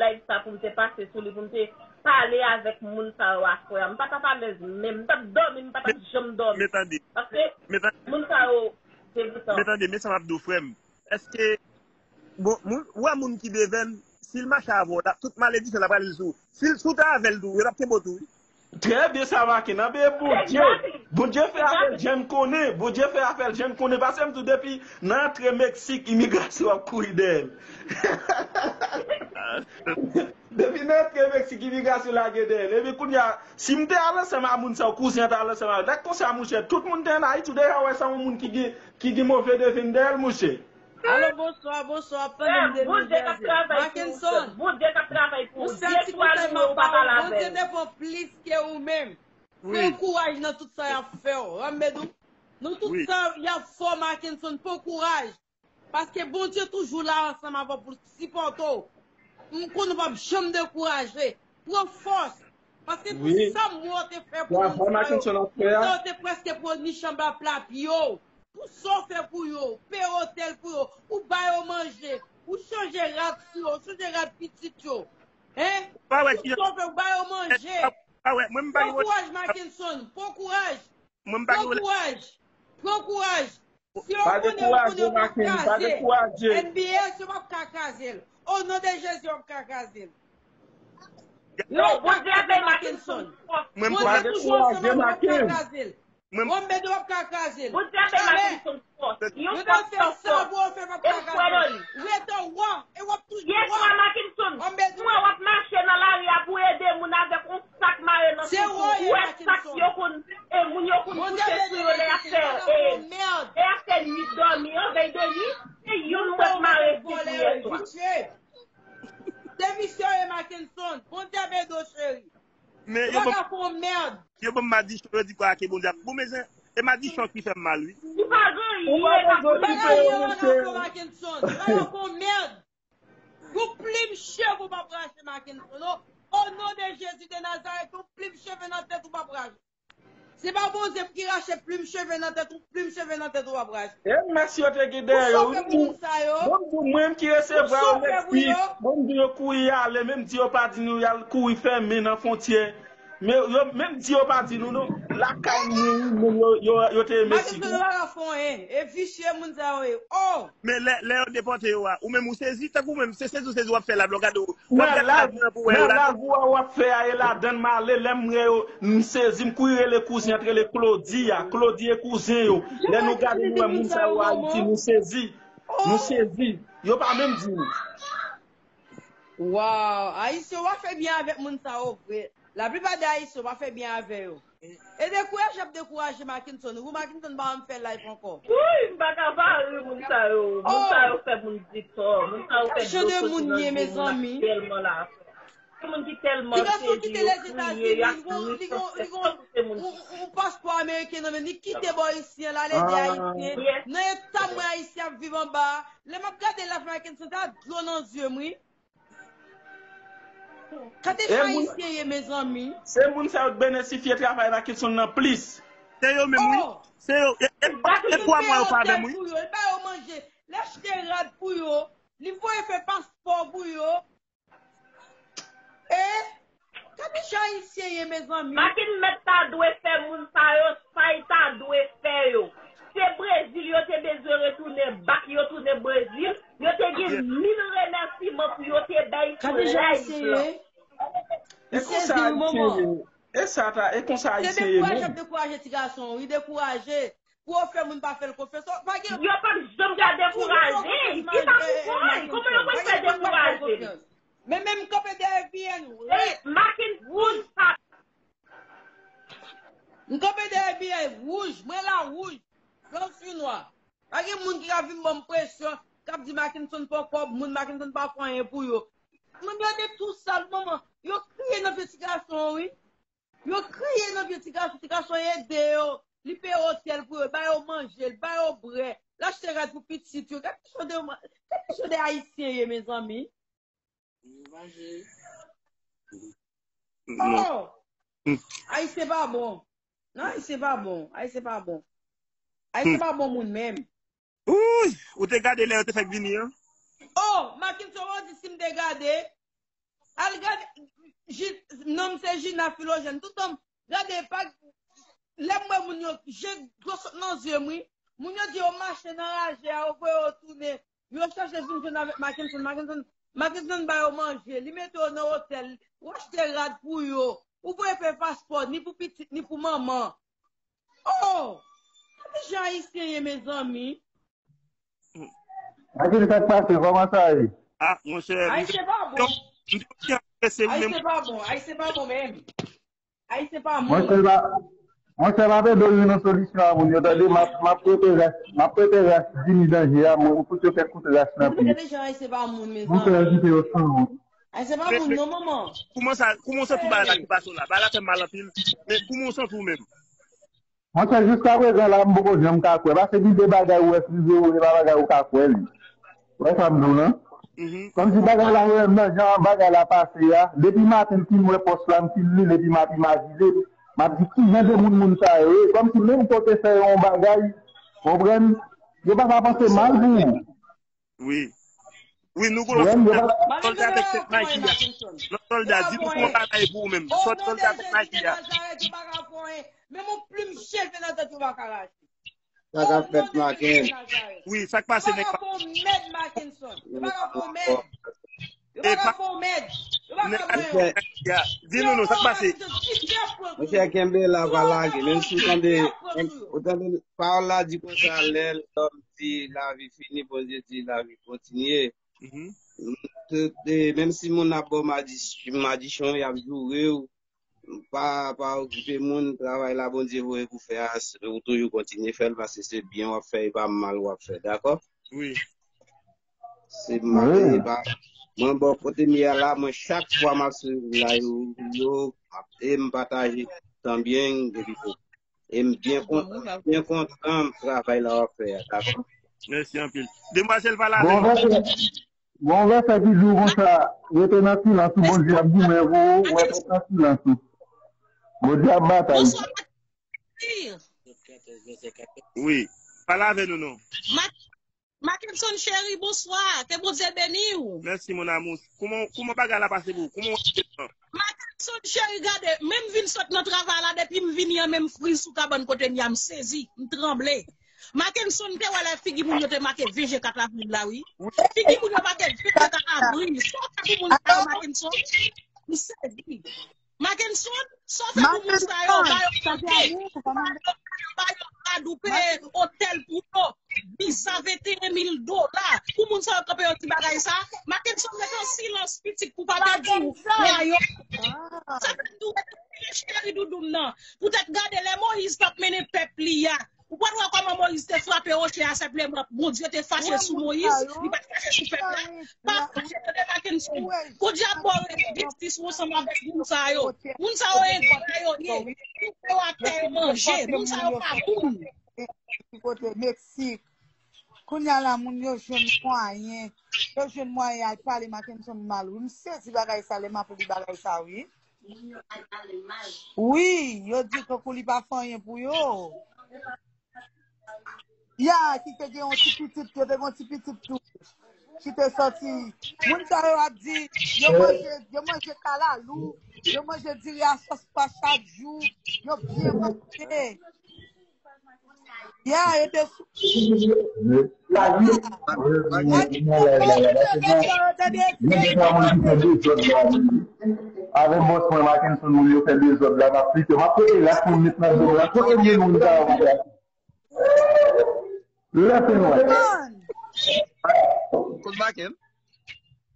live sa pou m te pase sou li, pou m te pale avèk moun sa yo aswè a. M pa t ap alèz menm. M t ap dòmi, m pa t ap janm dòmi. Men tande. Paske Men tande. Moun sa yo, Men tande, men sa m ap di w, frè m. Èske, bon, moun, ou wè moun ki devèn, si l mache avè w, l ap, tout malediksyon l ap rale l sou ou. Si l, si w te avè l tou, yo t ap kenbe w tou, wi. Trè byen sa, Makenn. Anben Bondye, Bondye fè afè l jan l konnen. Bondye fè afè l jan l konnen. Paske m di w depi nan antre Meksik, imigrasyon ap kouri dèyè l. Depi nan antre Meksik, imigrasyon lage dèyè l. Epi kounye a, si m te al ansanm a moun sa yo, kouzen an t al ansanm a yo. Lè konsa, monchè, tout moun te an Ayiti, w deja wè sa yon moun ki gen, ki gen move devèn dèyè l, monchè. Alo, bonswa, bonswa, ap tande m de New Jersey. Mackenson, yon sèl ti konsèy m ap ba ou, Bondye te pran plis ke ou menm. Pran kouraj nan tout sa y ap fè w. Ranmedou, nan tout sa y ap fè w, Mackenson, pran kouraj. Paske Bondye toujou la ansanm avè w pou l sipòte w. M konnen w p ap janm dekouraje. Pran fòs. Paske pou sa m wè w te fè pou moun sa yo, moun sa yo te prèske pran niche anba pla pye w. Pou sa w fè pou yo, peye otèl pou yo, ou ba yo manje, ou chanje rad sou yo, ou chanje rad pitit yo. Hein? Pou sa w fè, ou ba yo manje. Pran kouraj, Mackenson. Pran kouraj. Pran kouraj. Pran kouraj. Si yo konnen, yo konnen yo p ap kraze. M B S, yo p ap ka kraze l. O non de Jezi, yo p ap ka kraze l. Yo p ap ka kraze Mackenson. Bondye toujou ansanm avè w, yo p ap ka kraze l. Yo p ap ka kraze l. Jamè. Yo t ap fè sa pou yo fè, p ap ka kraze l. Rete w, e w ap toujou w ap mache nan lari a pou ede moun avèk yon sak mare nan tout ou. Ou wè sak yo konn, e moun yo konn kouche sou yo lè y ap fè, e, e y ap fè nuit dòmi an, vèy de nuit, se youn mwen t mare sou yè swa. Se visye yo ye, Mackenson. Bondye ap ede w, cheri. Men yo pa ka fè yon mèd. Yo ban m madichon, yo di kwa ke Bondye ap. Bon, men se, e madichon ki fè m mal, wi. Ou pa gen anyen, pa gen anyen, Mackenson. Ou pa ka fè yon mèd. Yon plim cheve w p ap rache, Mackenson, non. O non de Jezi de Nazarèt, yon plim cheve nan tèt ou p ap rache. Se pa Bondye ki rache plim cheve nan tèt ou, plim cheve nan tèt ou p ap rache. E mès yo te gen dèyè yo, wi, m di w, bon, m di w, mwen ki resevwa yo Meksik, bon, m di yo kouri ale, menm di yo pa di nou y al kouri fèmen nan fwontyè. Men yo, menm di yo pa di nou, non. Lakay mwen, wi, moun yo, yo, yo te Meksik, wi. Mackenson pa ka fè anyen. E visye moun sa yo ye. Oh! Men lè, lè yo depòte yo a, ou menm ou sezi, tankou ou menm, se sezi ou sezi w ap fè la, lè w gade w, w ap gade lajan pou wè yo ladan. Nan lavi w ap fè a, e ladan m ale, lè m wè yo, m sezi, m kouri rele kouzen an, t rele Claudy a, Claudy e kouzen yo. Lè nou gade, nou wè moun sa yo Ayiti, nou sezi. Nou sezi. Yo pa menm di nou. Waw, Ayisyen, w pa fè byen avèk moun sa yo vre. Laplipa de Ayisyen, w pa fè byen avè yo. E dekouraje ap dekouraje Mackenson. Ou Mackenson pa janm fè live ankò. Wi, m pa ka pale moun sa yo. Moun sa yo fè moun di tò. Moun sa yo fè dlo soti nan je moun aktyèlman la. Se moun ki tèlman sezi, yo kriye, y ap kriye, se moun. Yon paspò ameriken nan men li, kite bò isi an, l ale de Ayisyen. Nan eta mwen Ayisyen ap viv anba a. Lè m ap gade live Mackenson, sa dlo nan zye m, wi. Gade jan Ayisyen ye, mezanmi. Se moun sa yo k benesifye travay Mackenson nan plis. Se yo menm, wi. Se yo. E, e, e twa mwa yo pa avè m, wi. Li ba yo manje. Li achte rad pou yo. Li voye fè paspò pou yo. E, gade jan Ayisyen ye, mezanmi. Mackenson ta dwe fè moun sa yo sa y ta dwe fè yo. Se Brezil yo te bezwen retounen bak, yo tounen Brezil, yo te gen mil remèsiman pou yo te bay pou live lan. E konsa Ayisyen ye. E sa ta, e konsa Ayisyen ye menm. Se dekouraje ap dekouraje ti gason, wi, dekouraje. Pou yo fè moun pa fè l konfyans. Pa gen. Yo p ap janm ka dekouraje. Ki sa pou fè? Kòman yo pral fè dekouraje? Men menm kanpe dèyè V N, rèd. Mackenson pa. M kanpe dèyè V N wouj, mwen la wouj. Blan sou nwa. Pa gen moun ki ka vin ban m presyon, k ap di Mackenson pran kòb moun, Mackenson pa fè anyen pou yo. Mwen gade tou sal, manman. Yo kriye nan pye ti gason an, wi. Yo kriye nan pye ti gason, ti gason ede yo. Li peye otèl pou yo, ba yo manje, l ba yo bwè, l achte rad pou pitit yo. Gade jan de, gade jan de Ayisyen ye, mezanmi. Oh! Ayisyen pa bon. Non, Ayisyen pa bon. Ayisyen pa bon. Ayisyen pa bon moun menm. Wouy! Ou te gade lè yo te fèk vini an? Oh! Mackenson, ou di si m te gade. Al gade. Ji-, non m se Gina Philogène. Toutan m gade pa. Lè m wè moun yo, je dlo sot nan zye m, wi. Moun yo di yo mache nan raje a, yo voye yo tounen. Yo chache vin jwenn avèk Mackenson. Mackenson, Mackenson ba yo manje. Li mete yo nan otèl. Ou achte rad pou yo. Ou voye peye paspò, ni pou pitit, ni pou manman. Oh! Gade jan Ayisyen ye, mezanmi. Mackenson, sa k pase? Kòman sa ye? Ah, monchè, Ayisyen pa bon. Ayisyen pa bon. Ayisyen pa bon, menm. Ayisyen pa moun. Monchè, pa Monchè, pa pèdi yon solisyon a moun yo, tande, m ap m ap prete ras, m ap prete ras Jimmy danje a, mwen, ou fout yo fè kout ras nan pye. Monchè, yo kite yo san wont. Ayisyen pa moun, non, manman. Kouman sa, kouman sa tou bagay la ki pase w la? Bagay la fè m mal anpil, men kouman w santi w menm? Monchè, jiskaprezan la, m poko janm ka kwè. Paske gen de bagay ou wè k rive ou, e pa bagay ou ka kwè li. Ou wè sa m di w lan? Kòmsi bagay la menm nan jan bagay la pase a, depi maten m fin wè pòs la, m fin li l, epi m ap imajine, m ap di kijan de moun moun sa yo ye. Kòmsi menm kote fè yon bagay, konprann, yo pa ka panse mal pou ou. Wi. Wi, nou gon lòt sòlda avèk tèt Nike a. Lòt sòlda, di nou kòman bagay pou ou menm. Sòt sòlda avèk Nike a. Men mon plim cheve nan tèt ou pa ka rache. Sa k ap fèt Maken? Wi, sa k pase nèg pa. Yo pa ka fè w mèd, Mackenson. Yo pa ka fè w mèd. Yo pa ka fè w mèd. Yo pa ka fè w mèd. Di nou non, sa k pase? Monchè, kenbe la, pa lage. Menm si w tande, ou tande pawòl la di konsa, lè lòm di lavi fini, Bondye di lavi kontinye. Menm si moun ap ba w madichon, y ap joure w, pa pa okipe moun, travay la Bondye voye pou fè a, ou toujou kontinye fè l paske se byen w ap fè, e pa mal w ap fè, dakò? Wi. Se mal, e pa. Mwen bò kote m ye a la, mwen chak fwa m ap swiv live yo, e m pataje tan byen, epi tou. E m byen kontan, byen kontan travay la w ap fè a, dakò? Mèsi anpil. Demwazèl pa la menm. Gon vèsè ki di w konsa, rete nan silans ou, Bondye ap goumen pou ou, rete nan silans ou. Bondye ap batay. Wi. Pale avè nou non. Mackenson cheri, bonswa. Ke Bondye beni w. Mèsi mon amour. Kouman kouman bagay la pase pou ou? Kouman w ap pase tan? Mackenson cheri, gade, menm vin sot nan travay la, depi m vini an menm friz sou kabann kote m ye a, m sezi, m tranble. Mackenson te wè lè figi moun yo te make V G kat avril la wi. Figi moun yo make V G kat avril. Sa w fè pou moun sa yo Mackenson? M sezi. Mackenson, sa w fè pou moun sa yo? Ba yo kado, ba yo kado, ba yo kado, peye otèl pou yo. Viza venteyen mil dola. Pou moun sa yo kanpe yo di bagay sa. Mackenson ret an silans pitit pou pa pèdi w. Sa fè m tou ret an silans cheri doudou m nan. Poutèt gade lè Moyiz t ap mennen pèp li a. Ou pa t wè kòman Moyiz te frape woche a senpleman? Bondye te fache sou Moyiz, li pa t fache sou pèp la. Pa fache tande Mackenson. Podyab ba w jistis ou ansanm avèk moun sa yo. Moun sa yo engra yo ye. Yo atè yo manje. Moun sa yo pa moun. Ki kote Meksik. Kounye a la moun yo jwenn mwayen. Yo jwenn mwayen al pale Mackenson mal wi. M sezi bagay sa lè m ap li bagay sa wi. Wi, yo di tankou li pa fè anyen pou yo. Ya, ki te gen yon ti pitit, yo te gen yon ti pitit tou. Ki te sòti. Moun sa yo ap di, yo manje, yo manje kalalou, yo manje diri a sòs pwa chak jou, yo byen manje. Ya, yo te sou. Avèk bòs mwen Mackenson moun yo fè dezòd la, m ap flite, m ap pote ras moun met nan zòn la, kote m gen moun sa yo. Lè fè nwè. Kote Maken?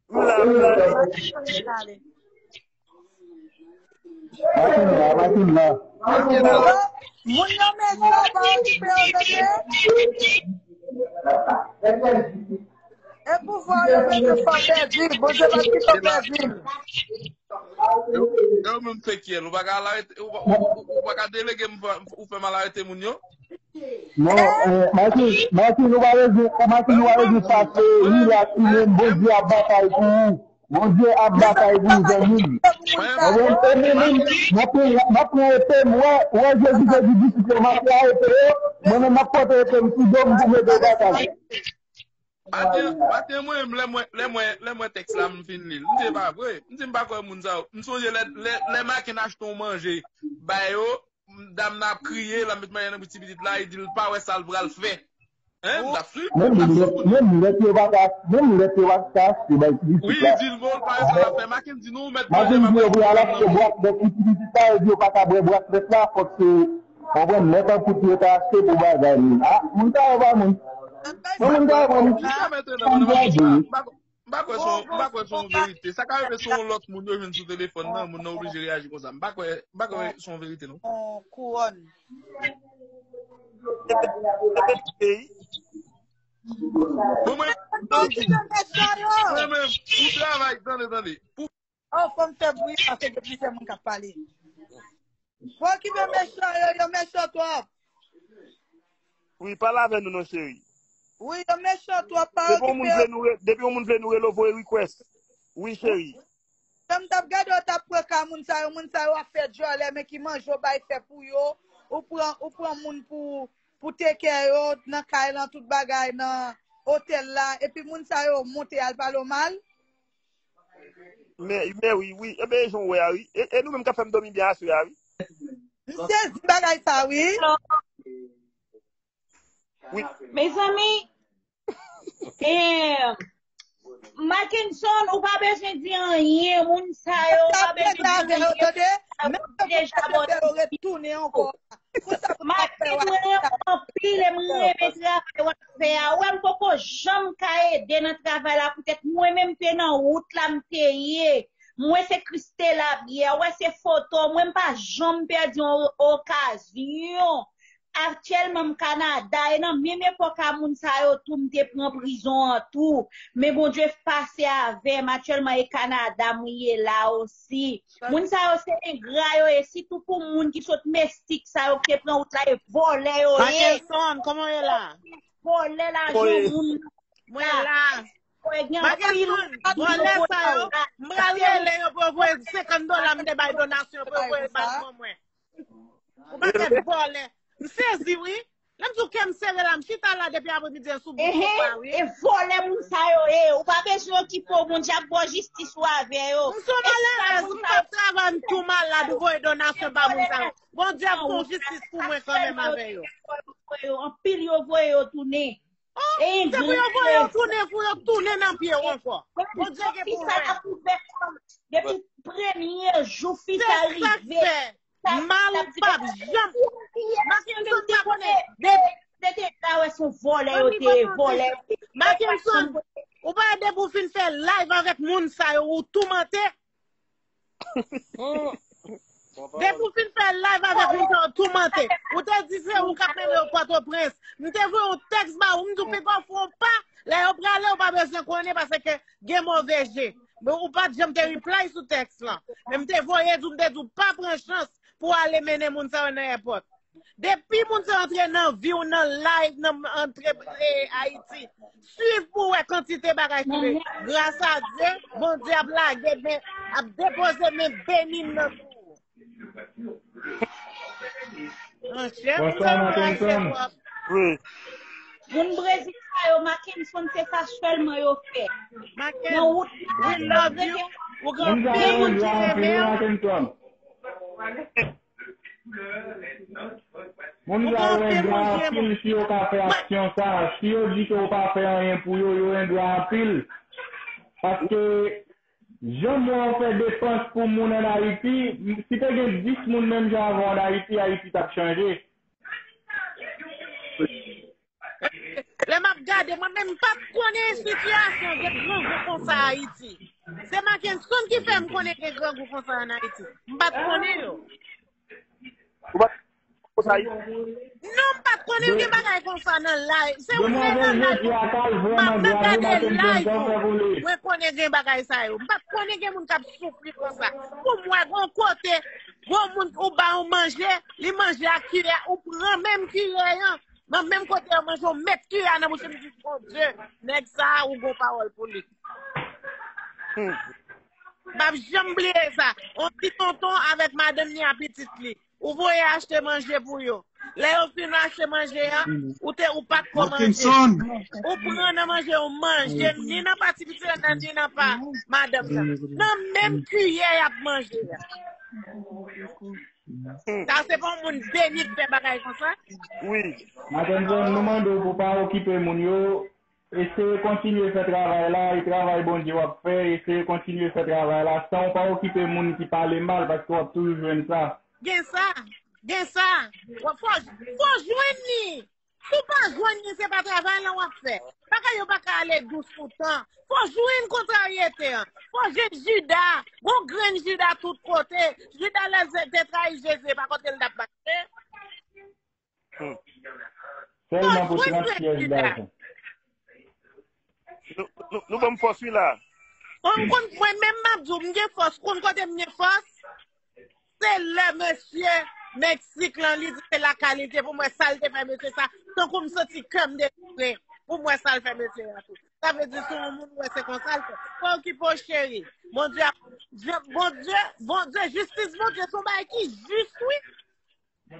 M la, m la. Maken la, Maken la. Moun nan men sa pa okipe yo tande. E pouvwa yo mete fò pèdi, Bondye pa kite w pèdi. Yo menm se kyèl, ou pa ka al arete, ou pa ka delege m ou fè m al arete moun yo? Non, Martin, Martin, ou pa bezwen, ou Martin, ou pa bezwen pase, relax ou menm, Bondye ap batay pou ou. Bondye ap batay pou ou, zanmi m. Mwen menm, m ap pran epe m, wè, wè Jezi te di disip yo, m ap pran epe yo, mwen menm m ap pote epe m sou do m pou m ede w batay. Maten, maten mwen menm, lè mwen, lè mwen, lè mwen tèks la, m fin li l. M di e pa vre. M di m pa kwè moun sa yo. M sonje lè, lè, lè Maken achte yon manje ba yo, dam nan ap kriye, l ap met manje nan bouch ti pitit la, li di l pa wè sa l pral fè. Hein, l ap swiv. Menm lèt, menm lèt yo pa ka, menm lèt yo pa ka achte bay pitit la. Wi, li di l bon, l pa wè sa l ap fè. Mackendy di nou, ou mèt Mackendy di yo pou y al achte bwat lèt li pitit la, yo di yo pa ka bwè bwat lèt la, fòk se, konprann, lèt an poud yo ka achte pou bagay li. Ah, moun sa yo pa moun. Non, moun sa yo pa moun. Jiska mentnan, m pa kwè se yon, m pa kwè se yon verite. Sa ka rive se yon lòt moun yo jwenn sou telefòn nan, moun nan oblije reyaji konsa. M pa kwè, m pa kwè se yon verite, non. Yon kouwòn. Bon, mwen, mwen menm, ou travay, tande, tande. Pou Oh, fò m fè bri, paske gen plizyè moun k ap pale. Fò okipe mechan yo, yo mechan twòp. Wi, pale avè nou non, cheri. Wi, yo mechan twòp, pa okipe yo. Depi yon moun vle nou re-, depi yon moun vle nou rele, voye request. Wi, cheri. Lè m t ap gade, yo t ap pran ka moun sa yo, moun sa yo ap fè djòlè, men ki manje yo bay fè pou yo. Ou pran, ou pran moun pou, pou take care yo nan kay lan, tout bagay nan otèl la. Epi moun sa yo monte al pale w mal. Men, men wi, wi. Ebyen, e jan w wè a, wi. E, e nou menm k ap fè m dòmi byen aswè a, wi. M sezi bagay sa, wi. Wi. Mezanmi, eh, Mackenson, ou pa bezwen di anyen, moun sa yo, ou pa bezwen di anyen. Deja, bon, yo retounen ankò. Mackenson, mwen renmen w anpil, e mwen renmen travay w ap fè a. Ou wè, m poko janm ka ede nan travay la, poutèt mwen menm te nan wout la, m te ye. Mwen se Christela Pierre, ou wè se foto, mwen m pa janm pèdi yon okazyon. Aktyèlman, m Kanada, e nan menm epòk a moun sa yo tou, m te pran prizon an tou. Men Bondye pase avè m. Aktyèlman, e Kanada mwen ye la osi. Moun sa yo se engra yo ye, sitou pou moun ki sot Mesik sa yo ki te pran wout la, e vòlè yo ye. Mackenson, kòman w ye la? Vòlè lajan moun. Mwen la. Mackenson, vòlè sa yo, m pral rele yo pou yo voye senkant dola m te bay donasyon pou yo voye bay ban mwen. Yon pakèt vòlè. M sezi, wi. Lè m di w kè m sere la, m chita la depi apremidi an sou bouch ou pa, wi. E vòlè moun sa yo ye. Ou pa bezwen okipe w, Bondye ap ba w jistis ou avè yo. M se yon malerèz, m p ap travay, m tou malad, ou voye donasyon ba moun sa yo. Bondye ap fè yon jistis pou mwen kanmenm avè yo. Anpil yo voye yo tounen. Oh, se pou yo voye yo tounen, pou yo tounen nan pye w ankò. Bondye gen pou wè. Depi premye jou fi sa rive, mal ou p ap janm. Mackenson pa konnen. Se te ka wè se yon vòlè yo te ye, vòlè yo te ye. Mackenson, ou pa wè depi w fin fè live avèk moun sa yo, ou toumante. Depi w fin fè live avèk moun sa yo toumante. Ou te di se ou k ap mennen yo Pòtoprens. M te voye yon tèks ba ou, m di w piga w fè yon pa. Lè yo prale, ou pa bezwen konnen paske gen move je. Men ou pa t janm te reply sou tèks lan. Men m te voye di w, m te di w pa pran chans pou w ale mennen moun sa yo nan èpòt. Depi moun sa antre nan vi w, nan live, nan antre, eh, Ayiti, swiv pou w wè kantite bagay ki rive. Gras a Dye, Bondye ap lage men, ap depoze men beni l nan kou w. Monchè, moun sa yo rache twòp. Wi. Moun Brezil sa yo, Mackenson, se sa sèlman yo fè. Nan wout la, we love you. Ou gen anpil moun ki renmen w. Moun sa yo endwa anpil si yo ka fè aksyon sa. Si yo di ke w pa fè anyen pou yo, yo endwa anpil. Paske jan mwen w fè depans pou moun ann Ayiti, si te gen dis moun menm jan avè w ann Ayiti, Ayiti t ap chanje. Lè m ap gade, mwen menm m pa t konnen sitiyasyon gen grangou konsa Ayiti. Se Mackenson ki fè m konnen gen grangou konsa ann Ayiti. M pa t konnen yo. Ou pa t konnen konsa Ayiti? Non, m pa t konnen gen bagay konsa nan live. Se ou lè nan live, m ap nan gade live ou. Mwen konnen gen bagay sa yo. M pa t konnen gen moun k ap soufri konsa. Pou mwen, gon kote, gon moun ou ba yon manje, li manje ak kiyè, ou pran menm kiyè an. Nan menm kote yo manje, w met kiyè a nan bouch li, m di, Bondye, nèg sa a, ou gon pawòl pou li. Hmm. M p ap janm bliye sa. On ti tonton avèk madanm li a pitit li. Ou voye achte manje pou yo. Lè yo fin achte manje a, ou te, ou pa t ko manje. Ou pran nan manje, ou manje, ni nan pa ti pitit la, ni nan pa madanm nan. Nan menm kiyè y ap manje a. Sa se pa yon moun beni k fè bagay konsa. Mackenson, nou mande w pou pa okipe moun yo. Eseye kontinye fè travay la, e travay Bondye w ap fè, eseye kontinye fè travay la san w pa okipe moun ki pale mal, paske w ap toujou jwenn sa. Gen sa, gen sa. Fò, fò jwenn li. Si w pa jwenn li, se pa travay lan w ap fè. Bagay yo pa ka ale dous toutan. Fò jwenn kontraryete an. Fò jwenn Jida. Gon grenn Jida tout kote. Jida lè te trayi Jezi, e pa kote l t ap mache. Sèlman pou trant pyès dajan. Nou ban m fòs wi la. Mwen menm m ap di w, m gen fòs. Konn kote m gen fòs? Se lè mesye Meksik lan li di se lakay li te pou m wè sa l te fè mesye sa, tankou m santi kè m devire pou m wè sa l fè mesye a tou. Sa vle di si yon moun wè se konsa l fè. Pa okipe w cheri. Bondye ap Bondye, Bondye, jistis Bondye se yon bagay ki jis wi.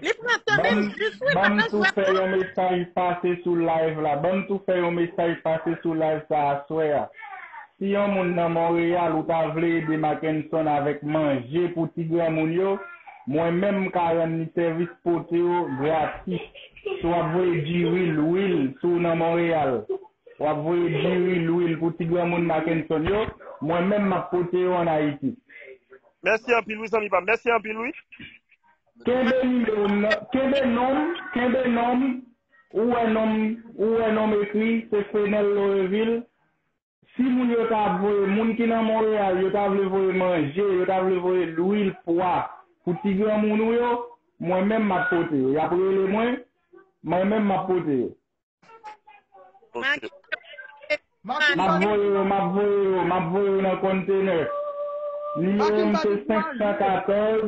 Li pran tan men l jis wi. Ban m tou fè yon mesaj pase sou live la. Ban m tou fè yon mesaj pase sou live sa aswè a. Si yon moun nan Monreyal ou ta vle ede Mackenson avèk manje pou ti granmoun yo, mwen menm m ka rann li sèvis pote yo gratis. Si w ap voye diri, lwil, si w nan Monreyal, w ap voye diri, lwil pou ti granmoun Mackenson yo, mwen menm m ap pote yo ann Ayiti. Mèsi anpil wi zanmi pa m. Mèsi anpil wi. Kenbe nimewo m nan, kenbe non m, kenbe non m, ou wè non m, ou wè non m ekri, se Fenel Lorevil. Si moun yo ta voye, moun ki nan Monreyal, yo ta vle voye manje, yo ta vle voye lwil, pwa, pou ti granmoun ou yo, mwen menm m ap pote yo. Y ap rele mwen, mwen menm m ap pote yo. M ap voye yo, m ap voye yo, m ap voye yo nan konntenè. Nimewo m se senk san katòz,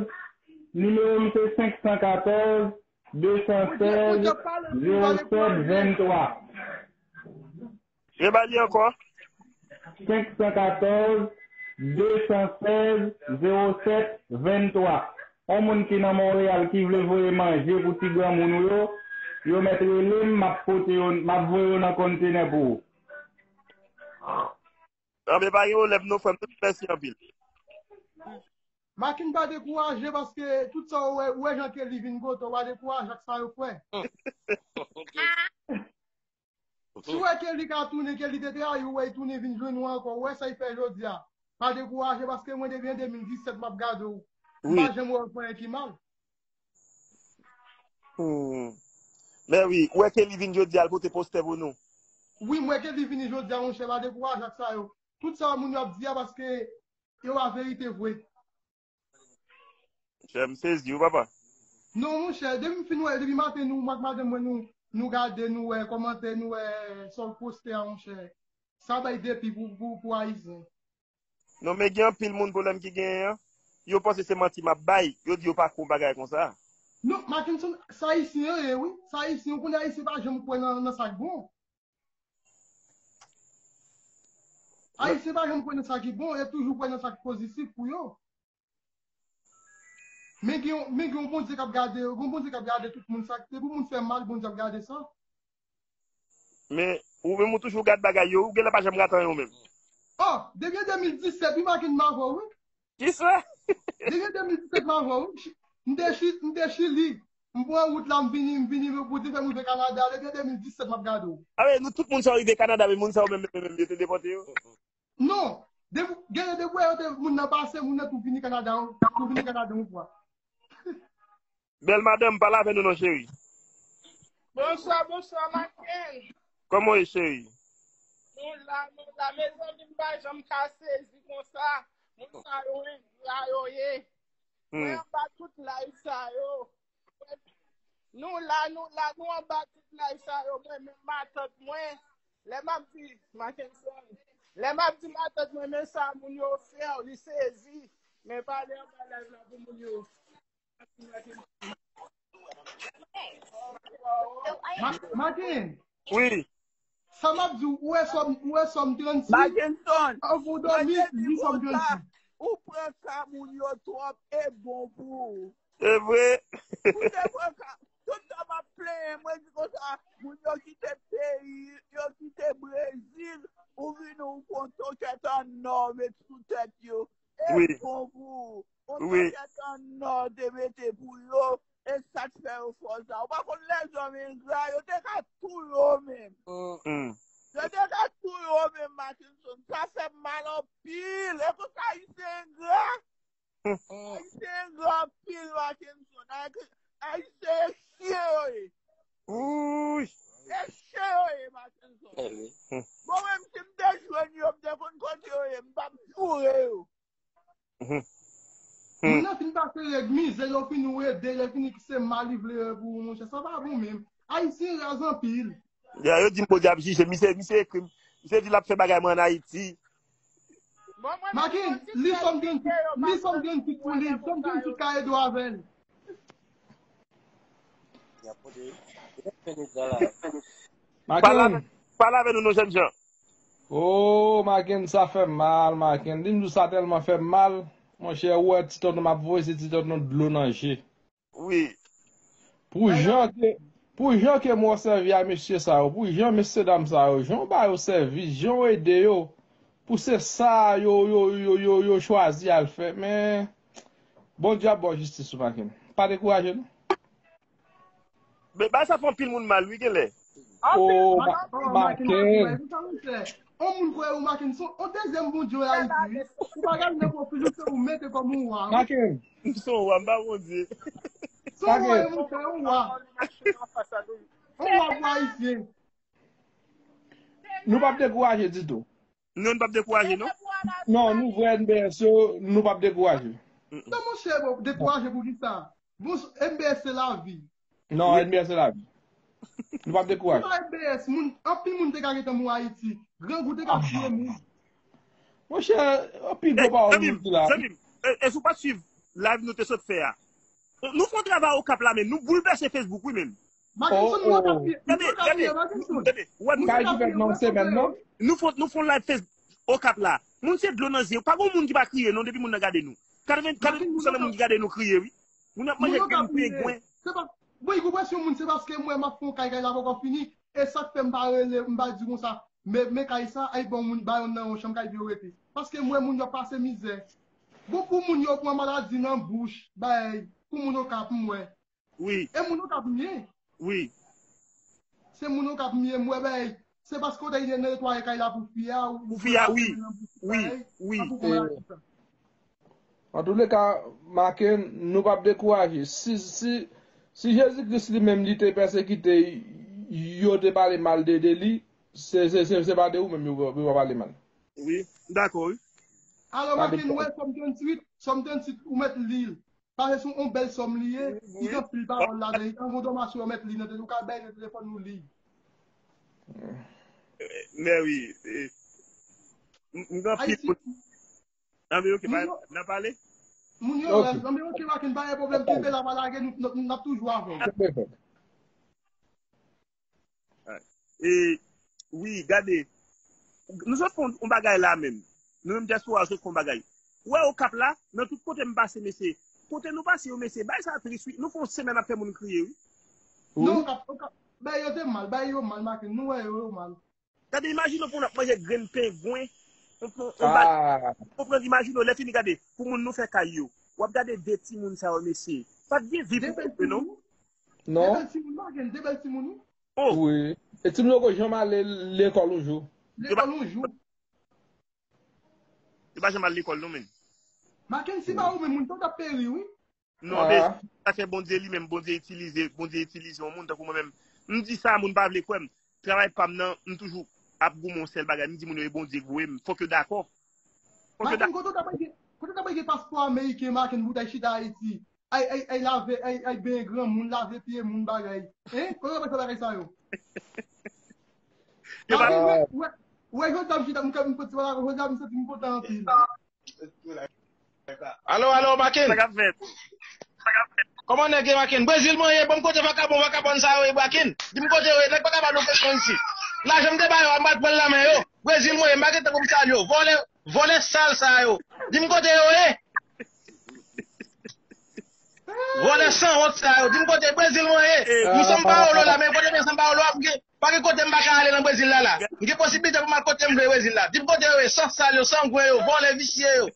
nimewo m se senk san katòz, de san sèz, zewo sèt, venntwa. Rebay li ankò. Senk san katòz, de san sèz, zewo sèt, venntwa. On moun ki nan Monreyal ki vle voye manje pou ti granmoun ou yo, yo mèt rele m, m ap pote yo, m ap voye yo nan konntenè pou ou. Anben pa gen pwoblèm non frè m, mèsi anpil. Makin pa dekouraje paske tout sa ou wè, ou wè jan Kelly vin kote w, pa dekouraje ak sa yo frè. Si w wè Kelly ka tounen, Kelly te trayi w, ou wè l tounen vin jwenn ou ankò, ou wè sa l fè jodi a. Pa dekouraje paske mwen depi an de mil disèt m ap gade w. M pa janm wè w fè anyen ki mal. Men wi, ou wè Kelly vin jodi a, l pote postè pou nou. Wi, m wè Kelly vini jodi a, monchè, pa dekouraje ak sa yo. Tout sa moun yo ap di a paske yo pa verite vre. Monchè, m sezi wi papa. Non, monchè, depi m fin wè, depi maten nou, mwen ak madanm mwen, nou, nou gade, nou wè kòmantè, nou wè sa w poste a, monchè. Sa bay depi pou, pou, pou Ayisyen. Non, men gen anpil moun pwoblèm ki genyen an, yo panse se manti m ap bay, yo di yo pa kwè yon bagay konsa. Non, Mackenson, sa Ayisyen yo ye wi. Sa Ayisyen yo, konnen Ayisyen pa janm kwè nan, nan sa k bon. Ayisyen pa janm kwè nan sa ki bon, yo toujou kwè nan sa k pozitif pou yo. Men gen yon, men gen yon Bondye k ap gade, gen yon Bondye k ap gade tout moun sa, depi moun fè mal, Bondye ap gade sa. Men, ou menm ou toujou gad bagay yo, ou genlè pa janm gad anyen ou menm. Oh, depi an de mil disèt, wi Macken m avè w, wi. Kisa? Depi an de mil disèt m avè w, wi. M te Chi-, m te Chili. M pran wout la, m vini, m vini pou Bondye fè m rive Kanada, depi an de mil disèt m ap gade w. A wi, nou tout moun sa yo rive Kanada, men moun sa yo menm, menm, menm, yo te depòte yo. Non. Depi, genlè depi w wè yo te, moun nan pase, moun nan tou vini Kanada, tou vini Kanada yon fwa. Bèl madanm, pale avè nou non cheri. Bonswa, bonswa Macken. Kòman w ye cheri? Nou la, nou la. Mezanmi, m pa janm ka sezi konsa. Moun sa yo engra yo ye. Mwen anba tout live sa yo. Nou la, nou la, nou anba tout live sa yo. Mwen menm matant mwen, lè m ap di, Mackenson, lè m ap di matant mwen, men sa moun yo fè w, li sezi. Men pale anba live la pou moun yo. Macken. Wi. Sa m ap di w, ou wè sòm, ou wè sòm trannsis. Mackenson. Ou dòmi, li sòm trannsis. Ou pran ka moun yo twòp e bon pou ou. Se vre. Ou te pran ka. Tout tan m ap plenyen, mwen di konsa, moun yo kite peyi, yo kite Brezil, ou vini ou pran yon tòkèt an nò met sou tèt yo. E bon pou ou. Yon tòkèt an nò te mete pou yo. te ka touye w menm. Hmm. Yo te ka touye w menm, Mackenson. Sa fè m mal anpil. E konsa Ayisyen engra. Ayisyen engra anpil, Mackenson. Ay-, Ayisyen e chyen yo ye. Uy. E chyen yo ye, Mackenson. Bon, menm si m te jwenn yo, m te konn kote yo ye, m t ap joure yo. Moun nan fin pase règ, mizè, yo fin ou ede, lè fini ki se mal li vle wè pou ou, monchè. Sa pa bon menm. Ayisyen raz anpil. Ya, yo di m Bondye ap jije. Misye, misye ekri m. Misye di l ap fè bagay mwen ann Ayiti. Makin, li sòm gen tout, li sòm gen tout pou li, sòm gen tout ka edo avè l. Pale avè, pale avè nou, non, jènjan. Oh, Macken, sa fè m mal, Macken. Di m di w sa tèlman fè m mal. Monchè, ou wè ti tonton m ap voye, se ti tonton dlo nan je. Wi. Pou jan ke, pou jan ke m wè w sèvi a mesye sa yo, pou jan mesye dam sa yo, jan w ba yo sèvis, jan w ede yo, pou se sa yo, yo, yo, yo, yo chwazi al fè. Men, Bondye ap ba w jistis ou, Macken. Pa dekouraje, non. Men bagay sa fè anpil moun mal, wi, genlè. Oh, Macken. On moun kwè ou Macken, se on dezyèm Bondye w Ayiti, wi. Ou pa gade nan pwofil ou, se ou mete kòm on wa, wi. Macken. M se on wa, m pa Bondye. Se on wa, mon frè, on wa. On wa pou Ayisyen. Nou p ap dekouraje ditou. Non, nou p ap dekouraje, non. Non, nou vre N B S yo, nou p ap dekouraje. Non, monchè, bon, dekouraje pou kisa? Bon, N B S se lavi. Non, N B S se lavi. Nou p ap dekouraje. Pou N B S, moun, anpil moun te ka gentan mouri Ayiti. Grangou te ka tiye moun. Monchè, anpil gwo pawòl nou di la. Zanmi m, e, e si w pa t swiv live nou te sot fè a? Nou fè yon travay Okap la, men nou boulvèse Facebook, wi, menm. Makenson, nou Okap ye, nou Okap ye, Makenson. Tande, tande, wè nou. Sa ki fèt nan semèn nan? Nou fè, nou fè yon live Facebook Okap la. Moun se dlo nan zye. Pa gen moun ki pa kriye, non, depi moun nan gade nou. Katreven, katreven pousan nan moun ki gade nou kriye, wi. Moun ap manje grenn pengwen. Se pa, bon, ou konprann si yon moun, se paske mwen, m ap fè yon kay, kay la poko fini. E sa k fè m pa rele, m pa di konsa, men, men kay sa, ay, bon, moun, ba yon nan yon chanm kay pou yo rete. Paske m wè moun yo ap pase mizè. Bon, pou moun yo pran maladi nan bouch, bay, pou moun Okap, m wè. Wi. E moun Okap m ye. Wi. Se moun Okap m ye, m wè, bay, se paske w te netwaye kay la pou fi a, ou pou fi a, wi. Wi, wi. An tou le ka, Macken, nou p ap dekouraje. Si, si, si Jezi Kris li menm li te pèsekite, yo te pale mal de, de li, se, se, se, se pa de ou menm yo, yo va pale mal. Wi, m dakò, wi. Alò, Macken, wè, Sòm tranntuit, Sòm tranntuit, ou mèt li l. Paske se yon bèl sòm li ye, ki gen anpil pawòl ladan li. Anvan w dòmi aswè, ou mèt li nan telefòn, ou ka bay nan telefòn ou li. Men wi, m gen anpil. Anben, oke, n a pale. Moun yo rèv, anben, oke, Macken, pa gen pwoblèm, kenbe la, pa lage, nou, nou, n ap toujou avè w. E, wi, gade, nou sot fè yon, yon bagay la menm. Nou menm dyaspora sot fè yon bagay. Ou wè Okap la, nan tout kote m pase, mesye. Kote nou pase yo, mesye, bagay sa tris, wi. Nou fè yon semèn ap fè moun kriye, wi. Non, Okap, Okap, bay yo te mal, bay yo mal, Macken, nou wè yo, yo mal. Gade, imajine w pou n ap manje grenn pengwen, yon, yon, yon bagay. Konprann, imajine w, lè fini gade, pou moun nou fè kay yo. W ap gade de timoun sa yo, mesye. Pa t gen vi pou yo, non? Non. De bèl timoun, Macken, de bèl timoun, wi. Oh. Wi. E timoun yo poko janm ale lekòl yon jou. Lekòl yon jou. Yo pa janm al lekòl, non, menm. Macken, si pa ou menm, moun sa t ap peri, wi. Non, men sa fè Bondye li menm, Bondye itilize, Bondye itilize yon moun tankou mwen menm. M di sa, moun pa vle kwè m. Travay pa m nan, m toujou ap goumen yon sèl bagay. M di moun yo e Bondye k voye m. Fòk yo dakò. Fòk yo dakò. Macken, kote w ta pral gen, kote w ta pral gen paspò ameriken, Macken, pou w ta chita Ayiti? Ay, ay, ay, lave, ay, ay, benyen granmoun, lave pye moun, bagay. Hein? Kote w ta pral fè bagay sa yo? Yo pa. Macken, wè, wè, wè, jodi a m chita, m ka, m pran ti bagay, jodi a m santi m kontan anpil. Alo, alo, Macken. Sa k ap fèt? Kòman nèg ye, Macken? Brezil mwen ye, ban m kote vakabon, vakabòn sa yo ye, Macken. Di m kote yo ye, nèg pa ka ba nou kesyon isit. Lajan m te ba yo a, m pral pran l nan men yo. Brezil mwen ye, m pa gen tan pou m salye yo. Vòlè, vòlè sal sa yo. Di m kote yo ye. Vòlè sanwont sa yo. Di m kote Brezil mwen ye. M São Paulo la, men kote men São Paulo a, m gen Pa gen kote m pa ka ale nan Brezil la, la. M gen posiblite pou m al kote m vle Brezil la. Di m kote yo ye, san sal yo, sangwen yo, vòlè, visye yo.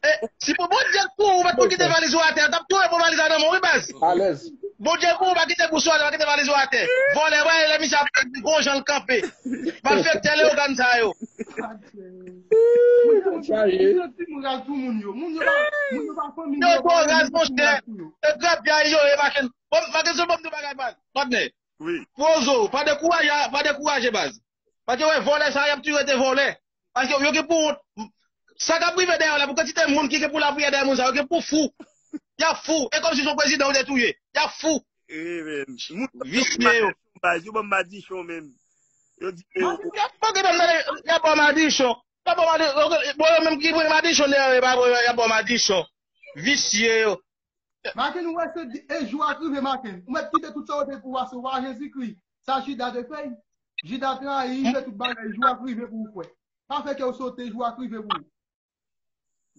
E, si pou Bondye t pou ou, ou pa t pou kite valiz ou atè, yo t ap touye pou valiz la nan men w, wi, baz. Alèz. Bondye pou ou, pa kite bous ou atè, pa kite valiz ou atè. Vòlè, wè, lè misye ap gon jan l kanpe. Malfektè Leyogàn sa yo. Sa ye. Yo twò raz, monchè. Yo grapyay yo ye, Mackenson. Bon, Mackenson, bon, m di yon bagay, baz. Patnè. Pwozo, pa dekouraje, pa dekouraje, baz. Paske, wè, vòlè sa, y ap toujou rete vòlè. Paske yo gen pou wont. Sa k ap rive dèyè w la, pou kantite moun ki gen pou lapriyè dèyè moun sa, yo gen pou fou. Y ap fou. E kòmsi se yon prezidan ou te touye. Y ap fou. Visye yo. Baz, yo ban m madichon menm. Yo di yo. Y ap manke ban m y ap ban w madichon. Y ap ban w madichon. Bon, yo menm ki pran madichon dèyè yo, y ap ban w madichon. Visye yo. Maken, ou wè se e jou a k rive, Maken. Ou mèt kite tout sa ou te pou wase wa Jezikri. Sa Jida te fè. Jida trayi, fè tout bagay, jou a k rive pou ou kwè. Pa fè kè w sote, jou a k rive pou ou.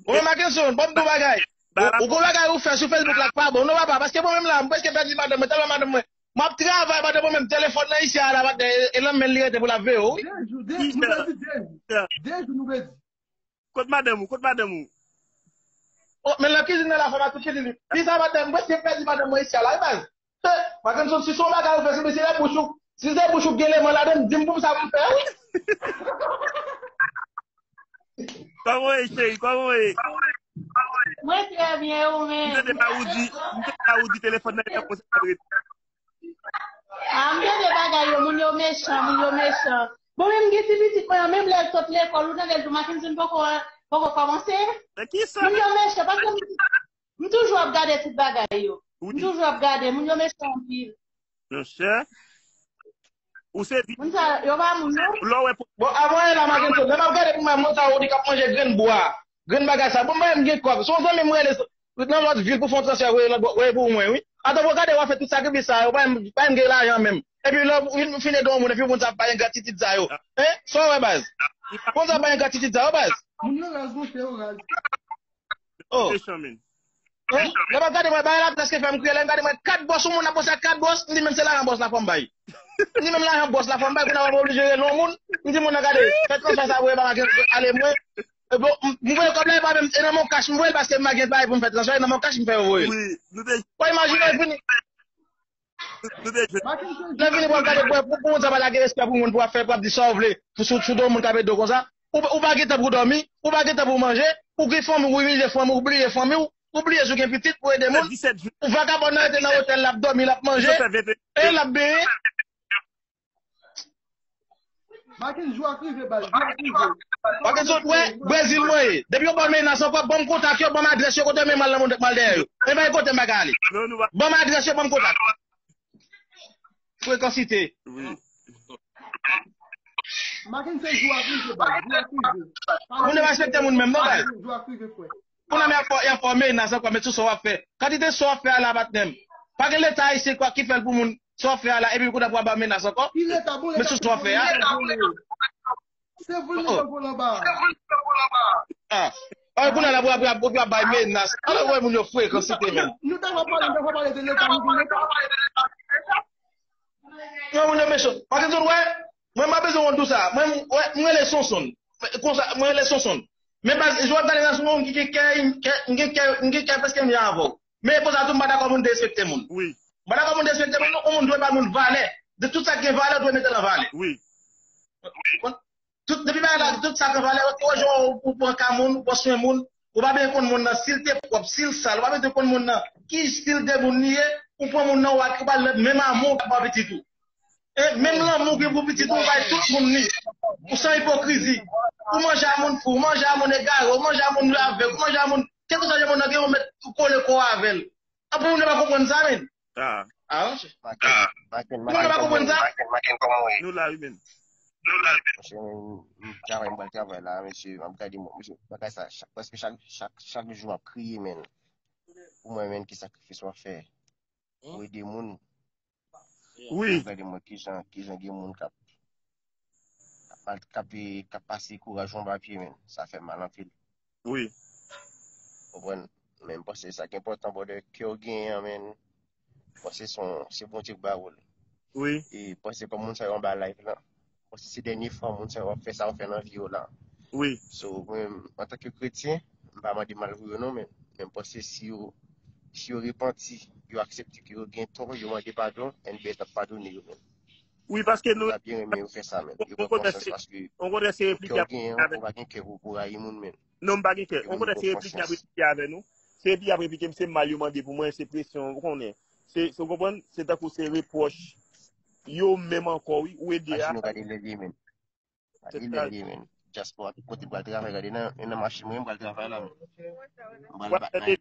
Ou wè Mackenson, bon, bon bagay. Ou gon bagay ou fè sou Facebook la k pa bon, non, papa, paske mwen menm la, m prèske pèdi madanm mwen, tèlman madanm mwen. M ap travay, madanm mwen menm, telefòn nan isi a la, maten, e nan men l li rete pou l ap veye w, wi. De jou, de jou, nou pèdi de jou. De jou, nou pèdi. Kot madanm ou? Kot madanm ou? Oh, men nan kizin nan la, fò m a touche li. Li sa madanm, m prèske pèdi madanm mwen isi a la, wi, baz. Mackenson, si se yon bagay ou fè, se se lè bouch ou, si se bouch ou gen leman ladan l, di m pou m sa pou m fè, wi. Kòman w ye, cheri? Kòman w ye? Mwen trè byen, ou menm? M tande Mawoudi, m tande Mawoudi telefòn nan te konsa l rete. Ah, m tande bagay yo, moun yo mechan, moun yo mechan. Bon, menm gen ti pitit mwen an, menm lè l sot lekòl, ou tande l di w Mackenson poko, poko kòmanse? Men kisa? Moun yo mechan, paske m, m toujou ap gade tout bagay yo. M toujou ap gade, moun yo mechan anpil. Monchè. Ou se vi. Moun sa yo pa moun non. Lè w wè pou. Bon, avan e la Mackenson, lè m ap gade pou mwen, moun sa yo di k ap manje grenn bwa, grenn bagay sa. Bon, mwen m gen kòb. Se yon zanmi m rele nan lòt vil pou fè yon transfè voye nan, voye pou mwen, wi. Ata w gade w ap fè tout sakrifis sa yo, pa menm, pa menm gen lajan menm. Epi lè w fin ede yon moun, epi moun sa ap bay engratitid sa yo. Hein? Sa w wè, baz? Moun sa ap bay engratitid sa yo, baz? Moun yo raz, monchè, yo raz. Oh. Mechan, men. Hein? Lè m ap gade mwen, bagay la prèske fè m kriye. Lè m gade mwen, kat bòs, yon moun ap panse a kat bòs, m di menm se lajan bòs la fò m bay. M di menm lajan bòs la fò m bay, kounye a m oblije rele yon moun. M di moun nan gade, fè transfè sa voye ba Mackenson, ale mwen. E bon, m, m voye kòb la, e pa menm, e nan mon kach m voye l, paske m pa gen bagay pou m fè transfè, e nan mon kach m fè yo voye l. Wi, nou te. Ou imajine l fini. Nou te jwenn. Lè fini pou ap gade, pou, pou, pou moun sa pa lage respè pou moun, pou ap fè, pou ap di sa w vle, pou sou, sou do moun k ap ede w konsa. Ou, ou pa gen tan pou dòmi, ou pa gen tan pou manje, ou gen fanmi, ou bliye fanmi, ou bliye fanmi w, ou bliye si w gen pitit pou ede moun. Ou vakabòn nan rete nan otèl, l ap dòmi, l ap manje, e l ap benyen. Maken, jou a k rive, baz, jou a k rive. Mackenson, wè, Brezil mwen ye. Depi yo ban m menas ankò, ban m kontak yo, ban m adrès yo, kote men m al nan moun, m al dèyè yo. E bay kote m pa ka ale. Ban m adrès yo, ban m kontak. Frekansite. Maken, se jou a k rive, baz, jou a k rive. Moun yo pa respekte moun menm, non, baz. Jou a k rive, frè. Moun nan y ap fè, y ap fè menas ankò, men sou sa w ap fè. Kantite sa w ap fè a la, patnè m. Pa gen leta ayisyen kwa ki fè l pou moun, sa w ap fè a la, epi kounye a pou w ap ba menas ankò. Men sou sa w ap fè a. Se vòlè yo vòlè anba. Ah. Ah, kounye a la pou w ap, pou w ap bay menas. Ala wè moun yo frekansite menm. Nou ta va pale, nou ta va pale de leta, nou gen leta. Yon moun yo mechan. Mackenson, wè, mwen m pa bezwen wont tou sa. Mwen, wè, mwen rele Sonson. Konsa, mwen rele Sonson. Men pa, jodi a nan sou moun ki gen kè, m gen kè, m gen kè prèske menm jan avè w. Men konsa tou m pa dakò moun derespekte moun. Wi. M pa dakò moun derespekte moun, non, yon moun dwe bay moun valè. De tout sa ki gen valè, ou dwe mete nan valè. Wi. Tout, depi bagay la, tout sa gen valè, ou wè jan ou, ou pran ka moun, ou pran swen moun, ou pa bezwen konn moun nan, si l te pwòp, si l sal, ou pa bezwen konn moun nan, ki estil de moun li ye, ou pran moun nan, ou al, ou ba l menm amou ou t ap ba pitit ou. E menm lanmou ou gen pou pitit ou, ou bay tout moun li. Ou san ipokrizi. Ou manje a moun fou, ou manje a moun egare, ou manje a moun avèg, ou manje a moun, kèlkeswa jan moun nan gen, ou mèt ou kole kò w avè l. Anpil moun yo pa konprann sa, men. Ah. Ah, monchè. Anpil moun yo pa konprann sa. Maken, kòman w ye? Nou la, wi, men. Mesye, men, m travay, m pral travay la, mesye, m ap gade, mwen, mesye, bagay sa, chak, prèske chak, chak, chak jou m ap kriye, men. Pou mwen, men, ki sakrifis w ap fè pou ede moun. Wi. Gade mwen kijan, kijan gen moun k ap, k ap, k ap, k ap pase kouraj yon papye, men. Sa fè mal anpil. Wi. Konprann? Men m panse sa ki enpòtan, brother, ke w genyen an, men. M panse se yon, se Bondye k ba ou l. Wi. E m panse pa moun sa yo anba live lan. M panse se dènye fwa moun sa yo ap fè sa yo fè nan vi yo la. Wi. So, mwen, antanke kretyen, m pa mande mal pou yo non, men, men m panse si yo, si yo repanti, yo aksepte ke yo gen tò, yo mande padon, N B A t ap padone yo menm. Wi, paske nou, Mwen ta byen renmen yo fè sa menm. Yo nou pran konnen konsyans se, paske nou konnen se kè replike w genyen an, ou pa gen kè pou pou rayi moun menm. Non, m pa gen kè. Yo Ou pou konnen nou se pran replike y ap konsyans. replike avè nou. Se replike y ap replike m, se mal yo mande pou mwen, se presyon, ou konnen. Se, se, ou konprann? Se tankou se repwòch yo menm ankò, wi, ou ede a. Imajine w gade lè l ye menm. Gade lè l ye menm. Dyaspora tout kote pral travay, gade nan, nan machin mwen, m pral travay la menm. M pral bat nan